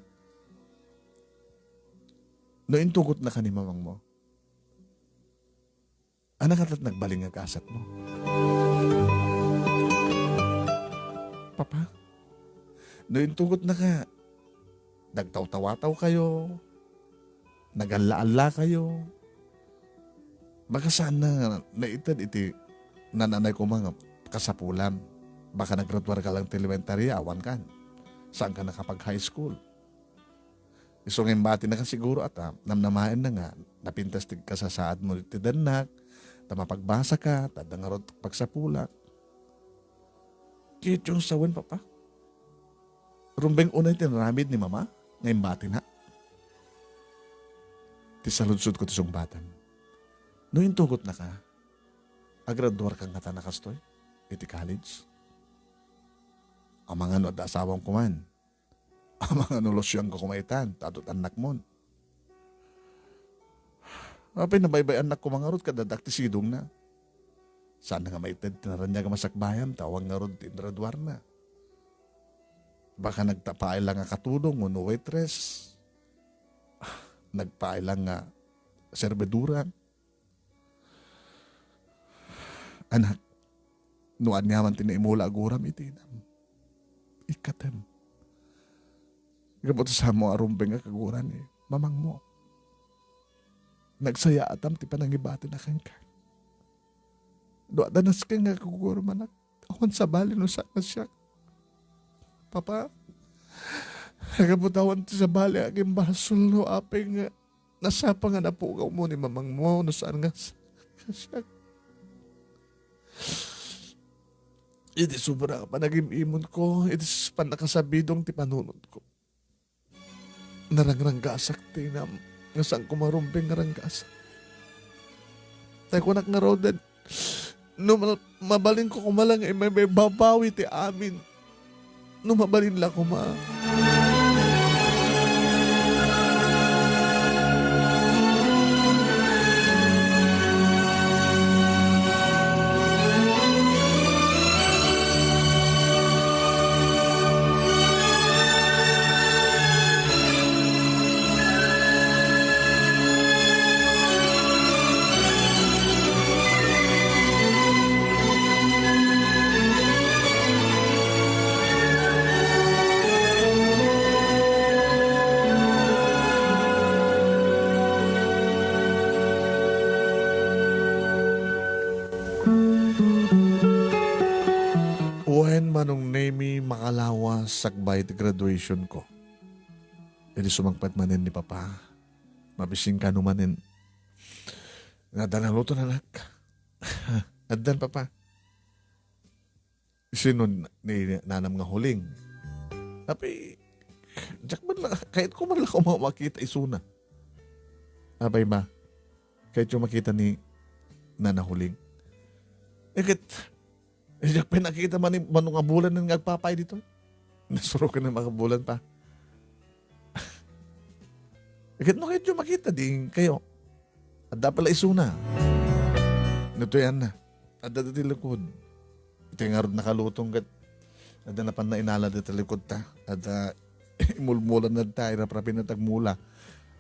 no intugotnaka ni mamangmo, ania ngata ti nagbalin nga gasatmo? Papa, no intugotnaka, nagtawtawatawkayo, nagalla-allakayo. Baka saanna nga naited iti nananay koma nga kasapulam. Baka naggraduarka lang ti elementaria, awankan. Saanka nakapag-high school. Isu nga imbatinaka siguro a ta namnamaenna nga napintas ti kasasaadmo iti dennak, ta mapagbasaka, ta adda ngarud pagsapulak. Ti iti sawen, Papa? Rumbeng unay ti inaramid ni Mama nga imbatina. Ti saludsodko ti sungbatam. No intugotnaka, agraduarka ngata a kastoy iti college? Amangan no adda asawam koman. Amangan no lusiangko koma itan, ta adu ti annakmon. Apay, nabaybay-annak koma ngarud ket addaak ti sidongna. Saanna nga maited ti naraniag a masakbayam, ta awan ngarud ti inraduarna. Baka nagpaay la nga katulong wenno waitress. Nagpaay la nga serbedora. Anak, No aniaman ti naimula a guram iti inam, ikkatem. Gapu ta saanmo a rumbeng a kagura ni mamangmo. Nagsayaatam ti panangibatina kenka. No adda nasken nga kaguramanak, awan sabali no saan nga siak. Papa, gapu ta awan ti sabali a agimbasol no apay nga nasapa nga napugawmo ni mamangmo no saan nga s-, nga siak. Iti sobra a panagim-imonko, iti s-, pannakasabidong ti panunotko. Narangranggasak ti inam, nga saan koma rumbeng nga ranggasak. Tay kunak ngaruden, no ma-, mabalinko koma la nga immay babawi ti amin, no mabalin la koma. Wen, Manong Nemy, makalawas sakbay ti graduation ko. Idi sumangpet manen ni Papa, mabisin kano manen. Adda naluton, anak. Addan, Papa. Sino ni nanam nga huling? Apay, diak man la, kayatko man la koma makita isuna. Apay, Ma, kayatyo makita ni Nana Huling? Iket, diak pay nakita man, mano nga bulan nga agpapay dito. Nasuroken na makabulan pa. Iket no kayatyo makita, di kayo. Adda pala isuna. Natuyan na. Adda ditoy likod. Iti ngarud nakalutong ket adda napan nainala ditoy likod ta. Adda imulmulan na ta, iraprapin na tagmula.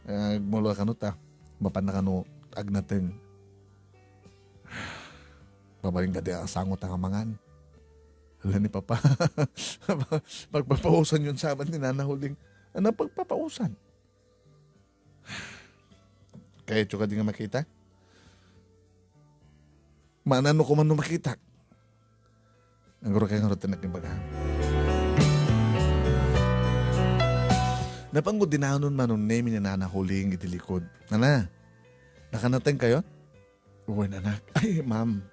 Agmula kano ta. Mapan na kano agnateng. Mabalin ka di asango ta nga mangan. Hala ni Papa. Pagpapausan yun sabat ni Nana Huling. Ano pagpapausan? Kayatyo kadi nga makita? Maanano ko man no makita? Naguro kay ngarud ti nagimbaga. Napanggod dinanon Manong Nemy ni Nana Huling iti likod. Nana, nakanateng kayo? Wen, anak. Ay, ma'am.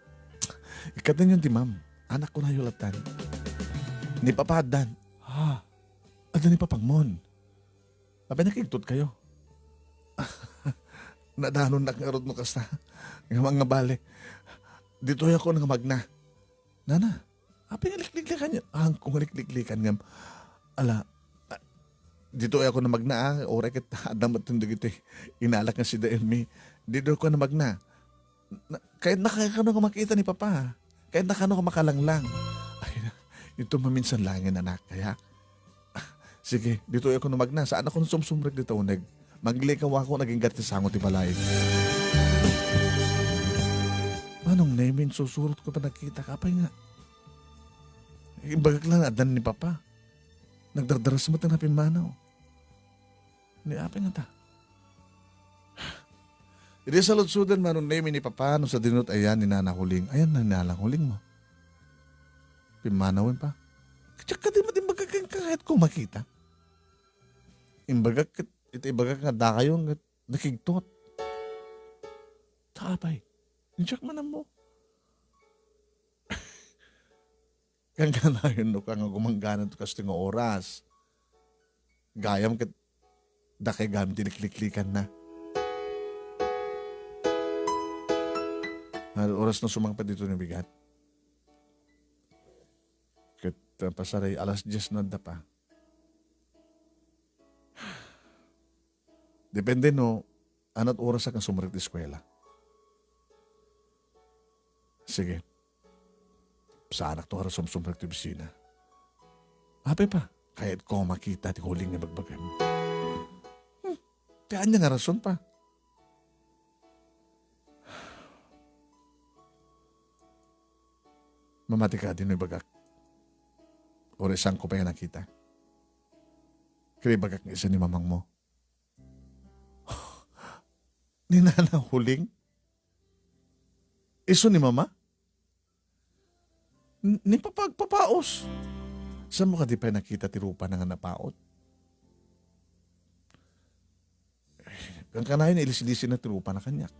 Ikkatenyon ti ma'am. Anak ko na yulatan. Ni Papa addan. Ha? Adda ni Papangmon. Apay nakigtot kayo? Nadanonnak ngarud no kasta. Nga mga bale. Ditoy ako nang magna. Nana, apay nga likliklikan niya? Ah, kung nga likliklikan ngam. Ala, ah, ditoy ako na magna, ah. Oray ket adda met dagiti inalak nga sida Elmi. Ditoy ako na magna. Na, kayat na kano nga makita ni Papa. Kayat na kano nga makalanglang. Ay, ito maminsan langin, anak. Kaya, ah, sige, ditoy ako na magna. Saan ako sumsumrek dito, uneg? Maglikaw ako, naging gat ti sango ti balay. Manong Nemin, susurot ko pa nakita ka. Apay nga. Imbagak lang, addan ni Papa. Nagdardaras met nga pimmanaw. Ni apay nga ta. Idi saludsodan, Manong Nemi, ni Papa, no sadinot ayan ni Nana Huling. Ayan na ni Nana Huling mo. Pimmanawen pa. Kaya ka di matimbagak kang kahit ko makita. Imbagak ket, iti ibagak nga dakayo nga nakigtot. Ta apay. Diak man ammo. Kangkanayon no ka nga gumangganan to kastoy nga oras. Gayam ket dakay gayam ti likliklikan na. Nga oras no sumangpet dito ni bigat. Ket, uh, pasaray alas dies na da pa. Depende no, anat oras nga sumrek ti eskwela. Sige. Saanak to nga sumsumrek ti opisina. Apay pa, kayat ko makita ti huling nga bagbagam. Hmm, ti anya nga rason pa. Mamati ka, dino ibagak? Uray saanko pay a nakita. Ket ibagak nga isu ni mamangmo. Ni Nana Huling? Isu ni Mama? N-, ni Papa agpapaos. Saanmo kadi pay nakita ti rupana nga napaot? Kankanayon, ilisilisi na ti rupana kaniak.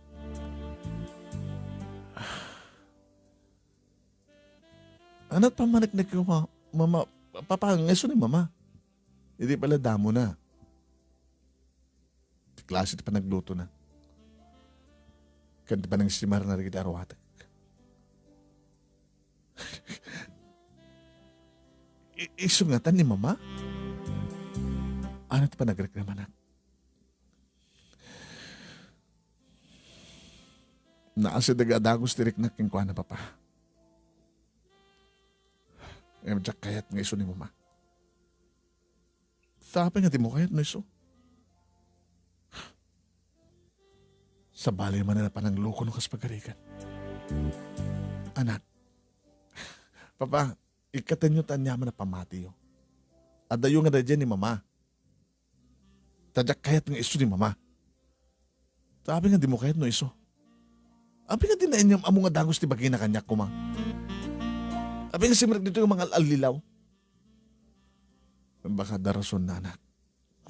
Anat pammaneknek yo, ma-, mama, papa, nga isu ni mama. Idi pala damo na. Ti klase ti panaglutona. Ken ti panangisimarna dagiti aruatek. I-, isu ngatan ni mama? Anat ti panagrekremanak? Naasideg a dagus ti riknak kenkuana, Papa. Ngem diak kayat nga isu ni Mama. Ta apay nga dimo kayat no isu? Sabali manen a panangluko no kas pagarigan. Anak, Papa, ikkatenyo ta aniaman a pamatiyo. Adayo nga daydiay ni Mama. Ta diak kayat nga isu ni Mama. Ta apay nga dimo kayat no isu? Apay nga di na inyam ammo nga dagus ti bagina kaniak koma? Apay nga simrek ditoy nga mangal-allilaw? Baka adda rason na, anak.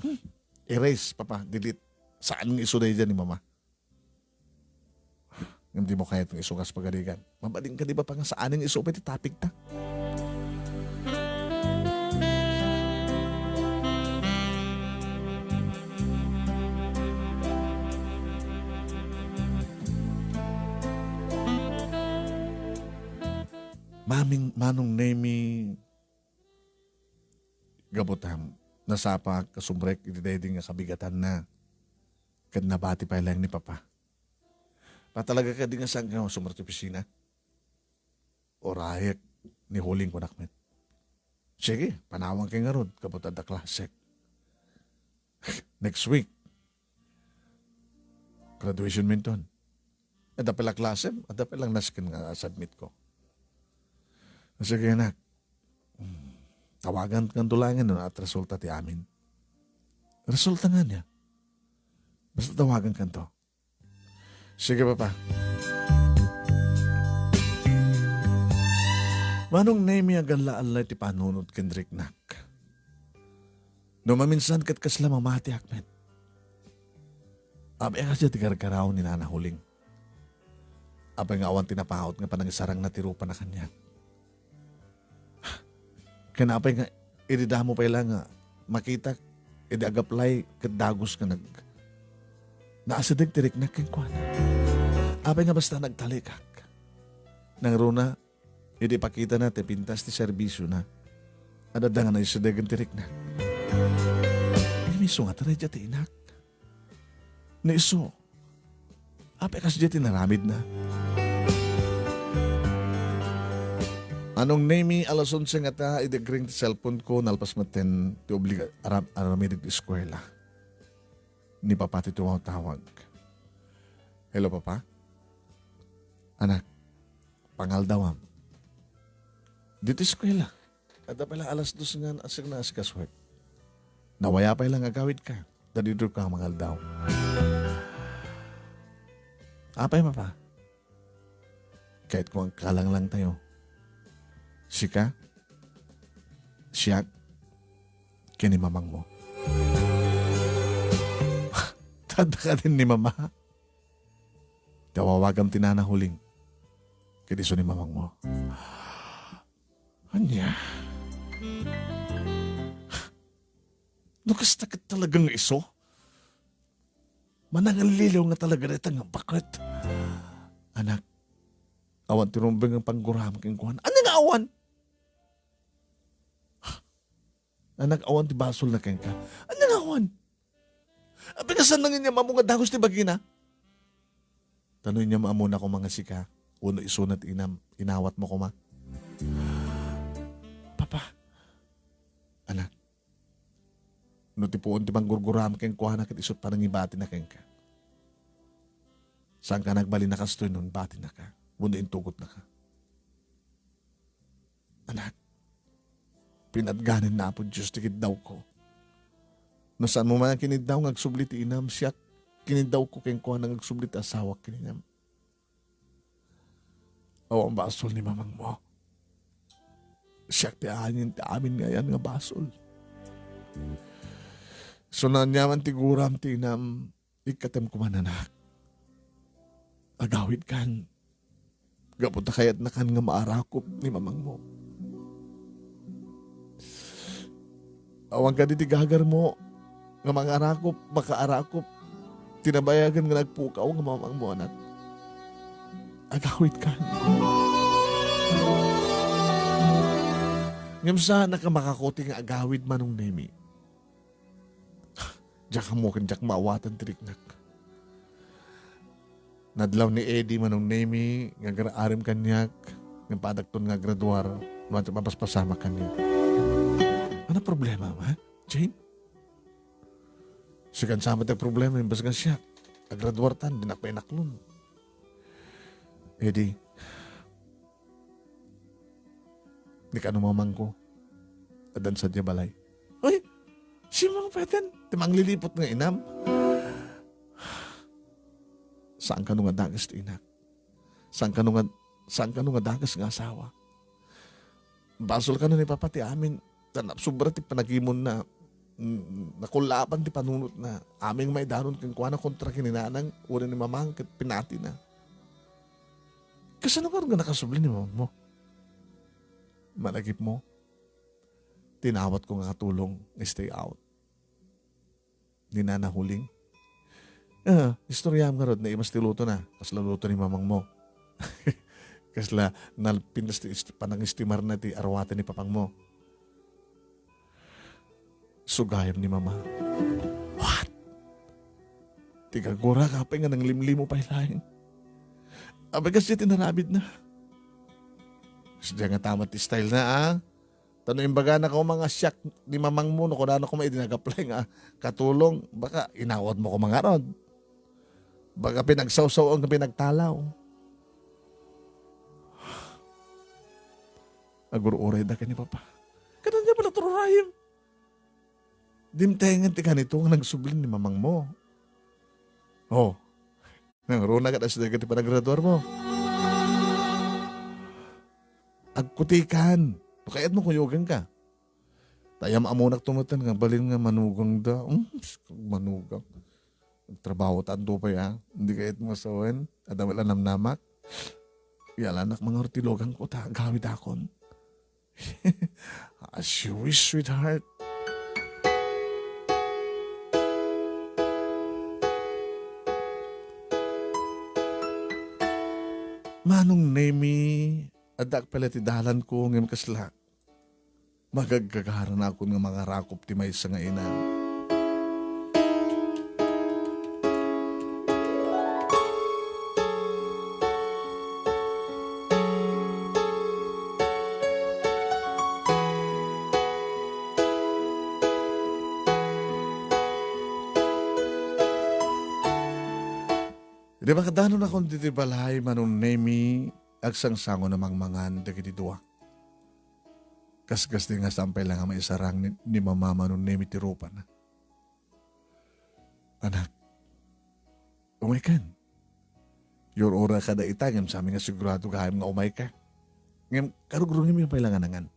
Hmm. Erase, Papa, delete. Saan nga isu daydiay ni Mama? Ngem dimo kayat nga isu kas pagarigan. Mabalin kadi, Papa, nga saan nga isu pay ti topic ta? Maming, Manong Nemi, gapu ta nasapaak a sumrek iti daydi nga kabigatanna, ket nabati pay laeng ni Papa. Patalaga kadi nga saan nga sumrek ti opisina? Urayek ni Huling, kunak met. Sige, panawanka ngarud, gapu ta adda klasek. Next week, graduation mi inton. Adda pay la klasem, adda pay la nasken nga submit ko. Sige, anak. Hmm. Tawagankanto laengen no at resulta ti amin. Resulta nga niya. Basta tawagankanto. Sige, Papa. Manong Nemi, agalla-allay ti panunot ken riknak. No maminsan ket kasla mamatiak met. Apay a kasdiay ti gargaraw ni Nana Huling? Apay nga awan ti napaut nga panangisarangna ti rupana kaniak? Ken apay nga idi damo pay la nga makitak, idi agaplay ket dagus nga nag-, naasideg ti riknak kenkuana? Apay nga basta nagtalikak? Nangruna, idi ipakitana ti pintas ti serbisiona, adda nga naisidegen ti riknak. Ngem isu nga, daydiay ti inak. Ni isu, apay kasdiay ti naramidna? Manong Nemi, alas onse ngata, idi agring ti cellphone ko, nalpas metten ti obliga-, aram-, aramidek ti eskuela. Ni Papa ti tumawtawag. Hello, Papa? Anak, pangaldawam. Ditoy eskuela. Adda pay la alas dos nga asik na asikasuek. Nawaya pay la nga agawidka. Dadidiok mangaldaw. Apay, Papa? Kayatko nga agkalanglangtayo. Sika, siak, ken ni mamangmo. Tadda kadin ni Mama. Tawawagam ti Nana Huling. Ket isu ni mamangmo. Ania? No kasta ket talaga nga isu? Manangallilaw nga talaga dayta nga baket. Anak, awan ti rumbeng nga pangguram kenkuana. Ania nga awan? Anak, awan ti basolna kenka. Ania nga awan? Apay nga saan nga inyam ammo nga dagus ti bagina? Ta no inyam ammona koma nga sika, wenno isuna ti inam-, inawatmo koma. Papa, anak, no ti puon ti panggurguram kenkuana ket isu ti panangibatina kenka. Saanka nagbalin a kastoy no inbatinaka wenno intugotnaka. Anak, pinatganen ni Apo Dios ti kiddawko. No saanmo man a kiniddaw nga agsubli ti inam, siak, kiniddawko kenkuana nga agsubli ti asawak ken inam. Awan basol ni mamangmo. Siak ti aanin ti amin nga ayan nga basol. Isu no aniaman ti guram ti inam, ikkatem koma, anak. Agawidkan. Gapu ta kayatnakan nga maarakop ni mamangmo. Awan kadi ti gagarmo nga mangarakop, makaarakop ti nabayagen nga nagpukaw nga mamangmo, anak. Agawidkan. Ngem saannak a makakuti nga agawid, Manong Nemi. Diak ammo ken diak maawatan ti riknak. Nadlaw ni Eddie, Manong Nemi, nga agar-arem kaniak, ngem padakton nga agraduar, no, mapaspasamak kaniak. Ano problema, ha, Jane? Sikan sa met ti problema, imbes nga siak. Agraduartan, dinak pay inaklon. Eddie, ni kano mamangko, addan sadiay balay. Ay, sino nga pweden? Ti mangliliput nga inam. Saan kano nga dakes ti inak? Saan kano nga, saan kano nga dakes nga asawa? Basol kano ni Papa ti amin. Ta na, sobra ti panagimonna. Mm, nakullaapan ti panunotna. Amin maidanon kenkuana kontra ken ni Nanang, wenno ni Mamang ket pinatina. Kasano nga nakasubli ni mamangmo? Malagipmo, tinawatko nga katulong, stay out. Ni Nana Huling. Ah, istoryaam ngarud, naimas ti lutona. Kasla luto ni mamangmo. Kasla nalpintas ti ist-, panangestimarna ti aruaten ni papangmo. Isu gayam ni Mama. What? Ti gagura, apay nga nanglimlimo pay laeng. Apay kasdiay ti narabidna. Kasdiay nga tamat ti style na, ah. Ta no imbagana koma nga siak ni mamangmo, no kunana koma idi nag-apply nga katulong, baka inawatmo koma ngarud. Baka pinagsawsaw-an nga pinagtalaw. Agur-urayda ken ni Papa. Kanan niya pala tururayem. Dimtengen ti kanito nga nagsubli ni mamangmo. Oh. Nangruna ket asdega ti panagraduarmo. Agkutikan. No kayatmo, kuyogenka. Ta am-amonak tumeten nga balin nga manugangda. Hmm, manugang. Nagtrabaho ta, adu pay, ah. Hindi kayat mo sawen. Adda met la namnamak. Yalanak mangarud ti lugangko ta agawidakon. As you wish, sweetheart. Manong Nemi, addaak pay la ti dalanko, ngem kasla, magagagaranakon nga mangarakop ti maysa nga ina. Idi makadanonakon ditoy balay, Manong Nemi, agsangsango a mangmangan dagiti dua. Kaskas di nga sampay la nga maisarang ni, ni Mama Manong Nemi ti rupana. Anak, umaykan. Yur-ura kada ita, ngem sami nga sigurado gayam nga umayka. Ngem karugrungem pay la nga nangan.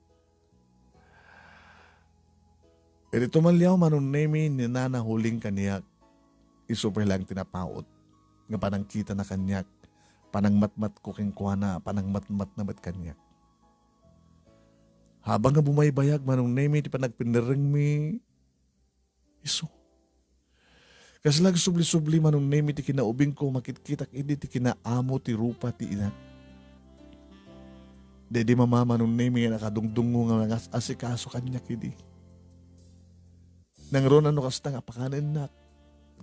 Idi tumalliaw Manong Nemi ni Nana Huling kaniak, isu pay laeng ti napaut nga panangkitana kaniak, panangmatmatko kenkuana, panangmatmatna met kaniak. Habang nga bumaybayag Manong Nemi ti panagpinerrengmi, isu. Kasla agsubli-subli Manong Nemi ti kinaubingko, makitkitak idi ti kinaamo ti rupa ti inak. Daydi Mama Manong Nemi nga nakadungdungngo nga nangas-asikaso kaniak idi. Nangruna no kasta nga pakanennak,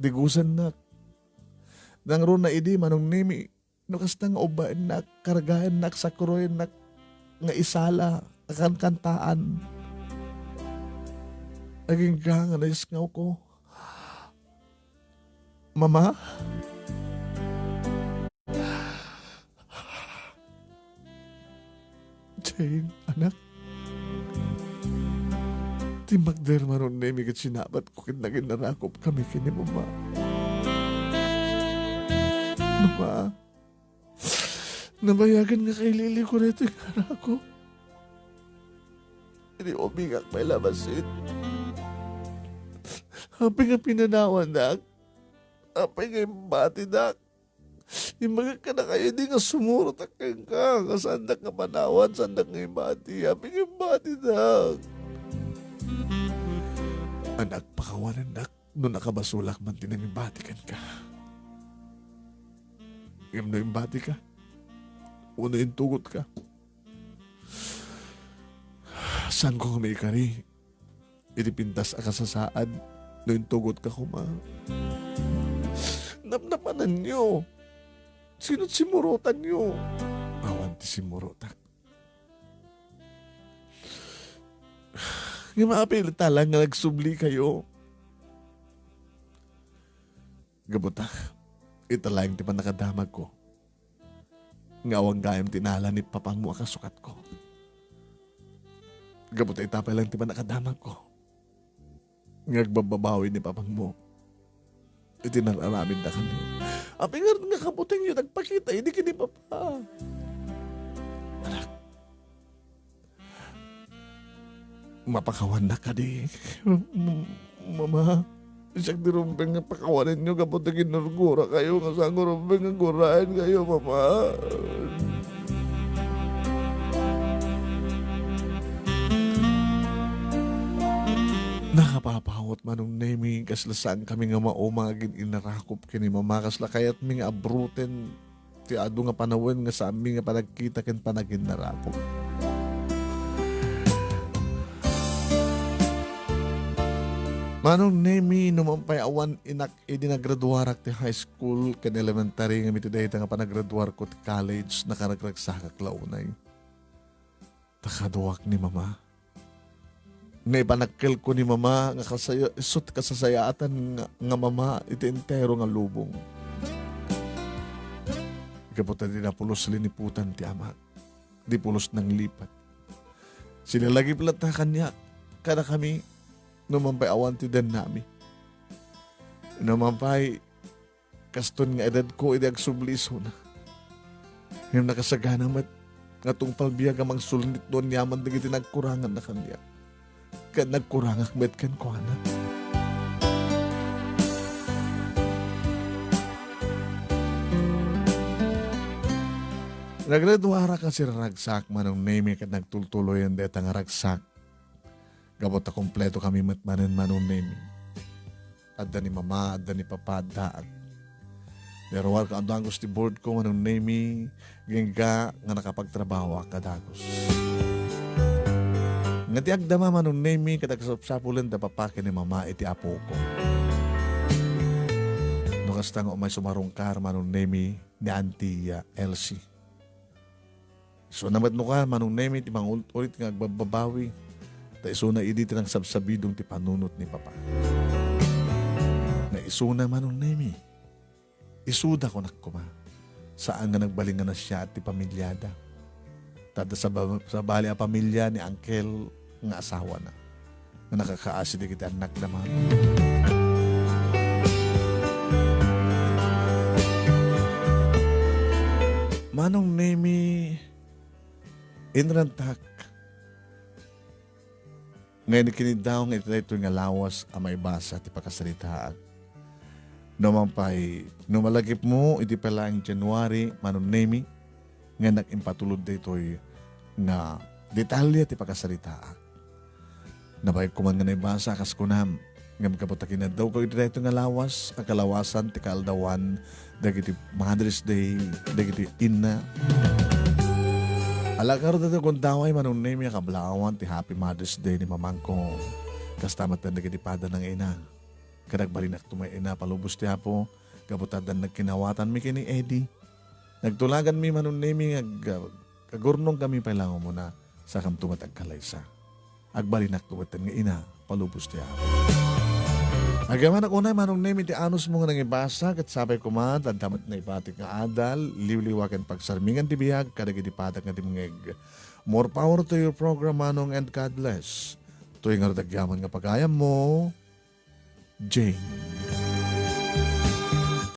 digusennak. Nangruna idi Manong Nemi, no kasta nga ubbaennak, kargaennak, sakruennak nga isala, kakankantaan. Agingga nga naisngawko. Mama? Jane, anak. Timmakder, Manong Nemi, ket sinabatko ket naginarakopkami ken ni Mama. Mama, nabayagen nga kaililiko daytoy nga arakop. Idi umingak pay labasit, apay nga pinanawandak? Apay nga imbatidak? Imbagak kadakayo idi nga sumurotak kenka, nga saandak nga panawan, saandak nga ibati. Apay nga imbatidak? Anak, pakawanennak no nakabasolak man ti nangibati kenka. Ngem no imbatika, wenno intugotka, saanko nga maikari iti pintas a kasasaad no intugotka koma. Napnapananyo. Sino ti simmurotanyo? Awan ti simmurotak. Ngem apay latta laeng nga nagsublikayo? Gapu ta, ita laeng ti pannakadamagko nga awan gayam ti nala ni papangmo a kasukatko. Gapu ta ita pay laeng ti pannakadamagko nga agbabbabawi ni papangmo iti nararamidda kaniak. Apay ngarud nga kabutengyo ti agpakita idi ken ni Papa? Anak, mapakawannak kadi, Mama? Siak ti rumbeng nga pakawanenyo gapu ta ginurgurakayo nga saan nga rumbeng nga guraenkayo, Mama. Nakapapawat, Manong Nemi, kasla saankami nga mauma nga agin-inarakop ken ni Mama, kasla kayatmi nga abruten ti adu nga panawen nga saanmi nga panagkita ken panaginnarakop. Manong Nemi, no man pay awan inak idi nagraduarak ti high school ken elementary, ngem iti dayta nga panagraduarko ti college, nakaragragsakak la unay. Ta kaduak ni Mama. Nga ipanakkelko ni Mama nga kasaya-, isu ti kasasayaatan nga, nga mama iti entero nga lubong. Gapu ta di napulos liniputan ti amak, di pulos nanglipat. Silalagip latta kaniak, kadakami, no man pay awan ti dennami. No man pay, kaston nga edadko idi agsubli isuna. Ngem nakasagana met nga tungpal biag a mangsulnit no aniaman dagiti nagkuranganna kaniak, ket nagkurangak met kenkuana. Nagraduarak a siraragsak, Manong Nemi, ket nagtultuloyen dayta nga ragsak. Gapu ta kompletokami met manen, Manong Nemi. Adda ni Mama, adda ni Papa, addaak. Naruarko a dagus ti boardko, Manong Nemi, agingga nga nakapagtrabahoak a dagus. Nga ti agdama, Manong Nemi, ket agsapsapulen da Papa ken ni Mama iti apoko. No kasta nga umay sumarungkar, Manong Nemi, ni Auntie, ah, Elsie. Isuna met no ka, Manong Nemi, ti mangulit-ulit nga agbabbabawi. Ta isuna idi ti nangsabsabidong ti panunot ni Papa. Nga isuna, Manong Nemi. Isuda, kunak koma. Saan nga nagbalin nga nasiaat ti pamiliada. Ta adda saba-, sabali a pamilia ni Uncle nga asawana nga nakakaasi dagiti annakda, Manong. Manong Nemi, inrantak nga inikinidaw nga iti daytoy nga lawas a maibasa ti pakasaritaak. No man pay, no malagipmo, idi pay laeng January, Manong Nemi, nga nag-impatulod daytoy nga detalye ti pakasaritaak. Nabayag koma nga naibasa, kas kunam, ngem gapu ta kinaddawko iti daytoy nga lawas a kalawasan ti kaaldawan dagiti Mother's Day, dagiti inna. Ala, ngarud, daytoy gundaway, Manong Nemi, a kablaawan ti Happy Mother's Day ni mamangko. Kasta met dagiti padana nga ina. Ket agbalinakto met, ina, palubos ti Apo, gapu ta addan nagkinawatanmi ken ni Eddie. Nagtulaganmi, Manong Nemi, nga ag-, agurnongkami pay laeng umuna, sakamto met agkalaysa. Agbalinakto met nga ina, palubos ti Apo. Agyamanak unay, Manong Nemi, ti anusmo nga nangibasa, ket sapay koma, adda met naipatik nga adal, liwliwa ken pagsarmingan ti biag kadagiti padak nga dimngeg. More power to your program, Manong, and God bless. Daytoy ngarud agyaman nga pagayammo, Jane.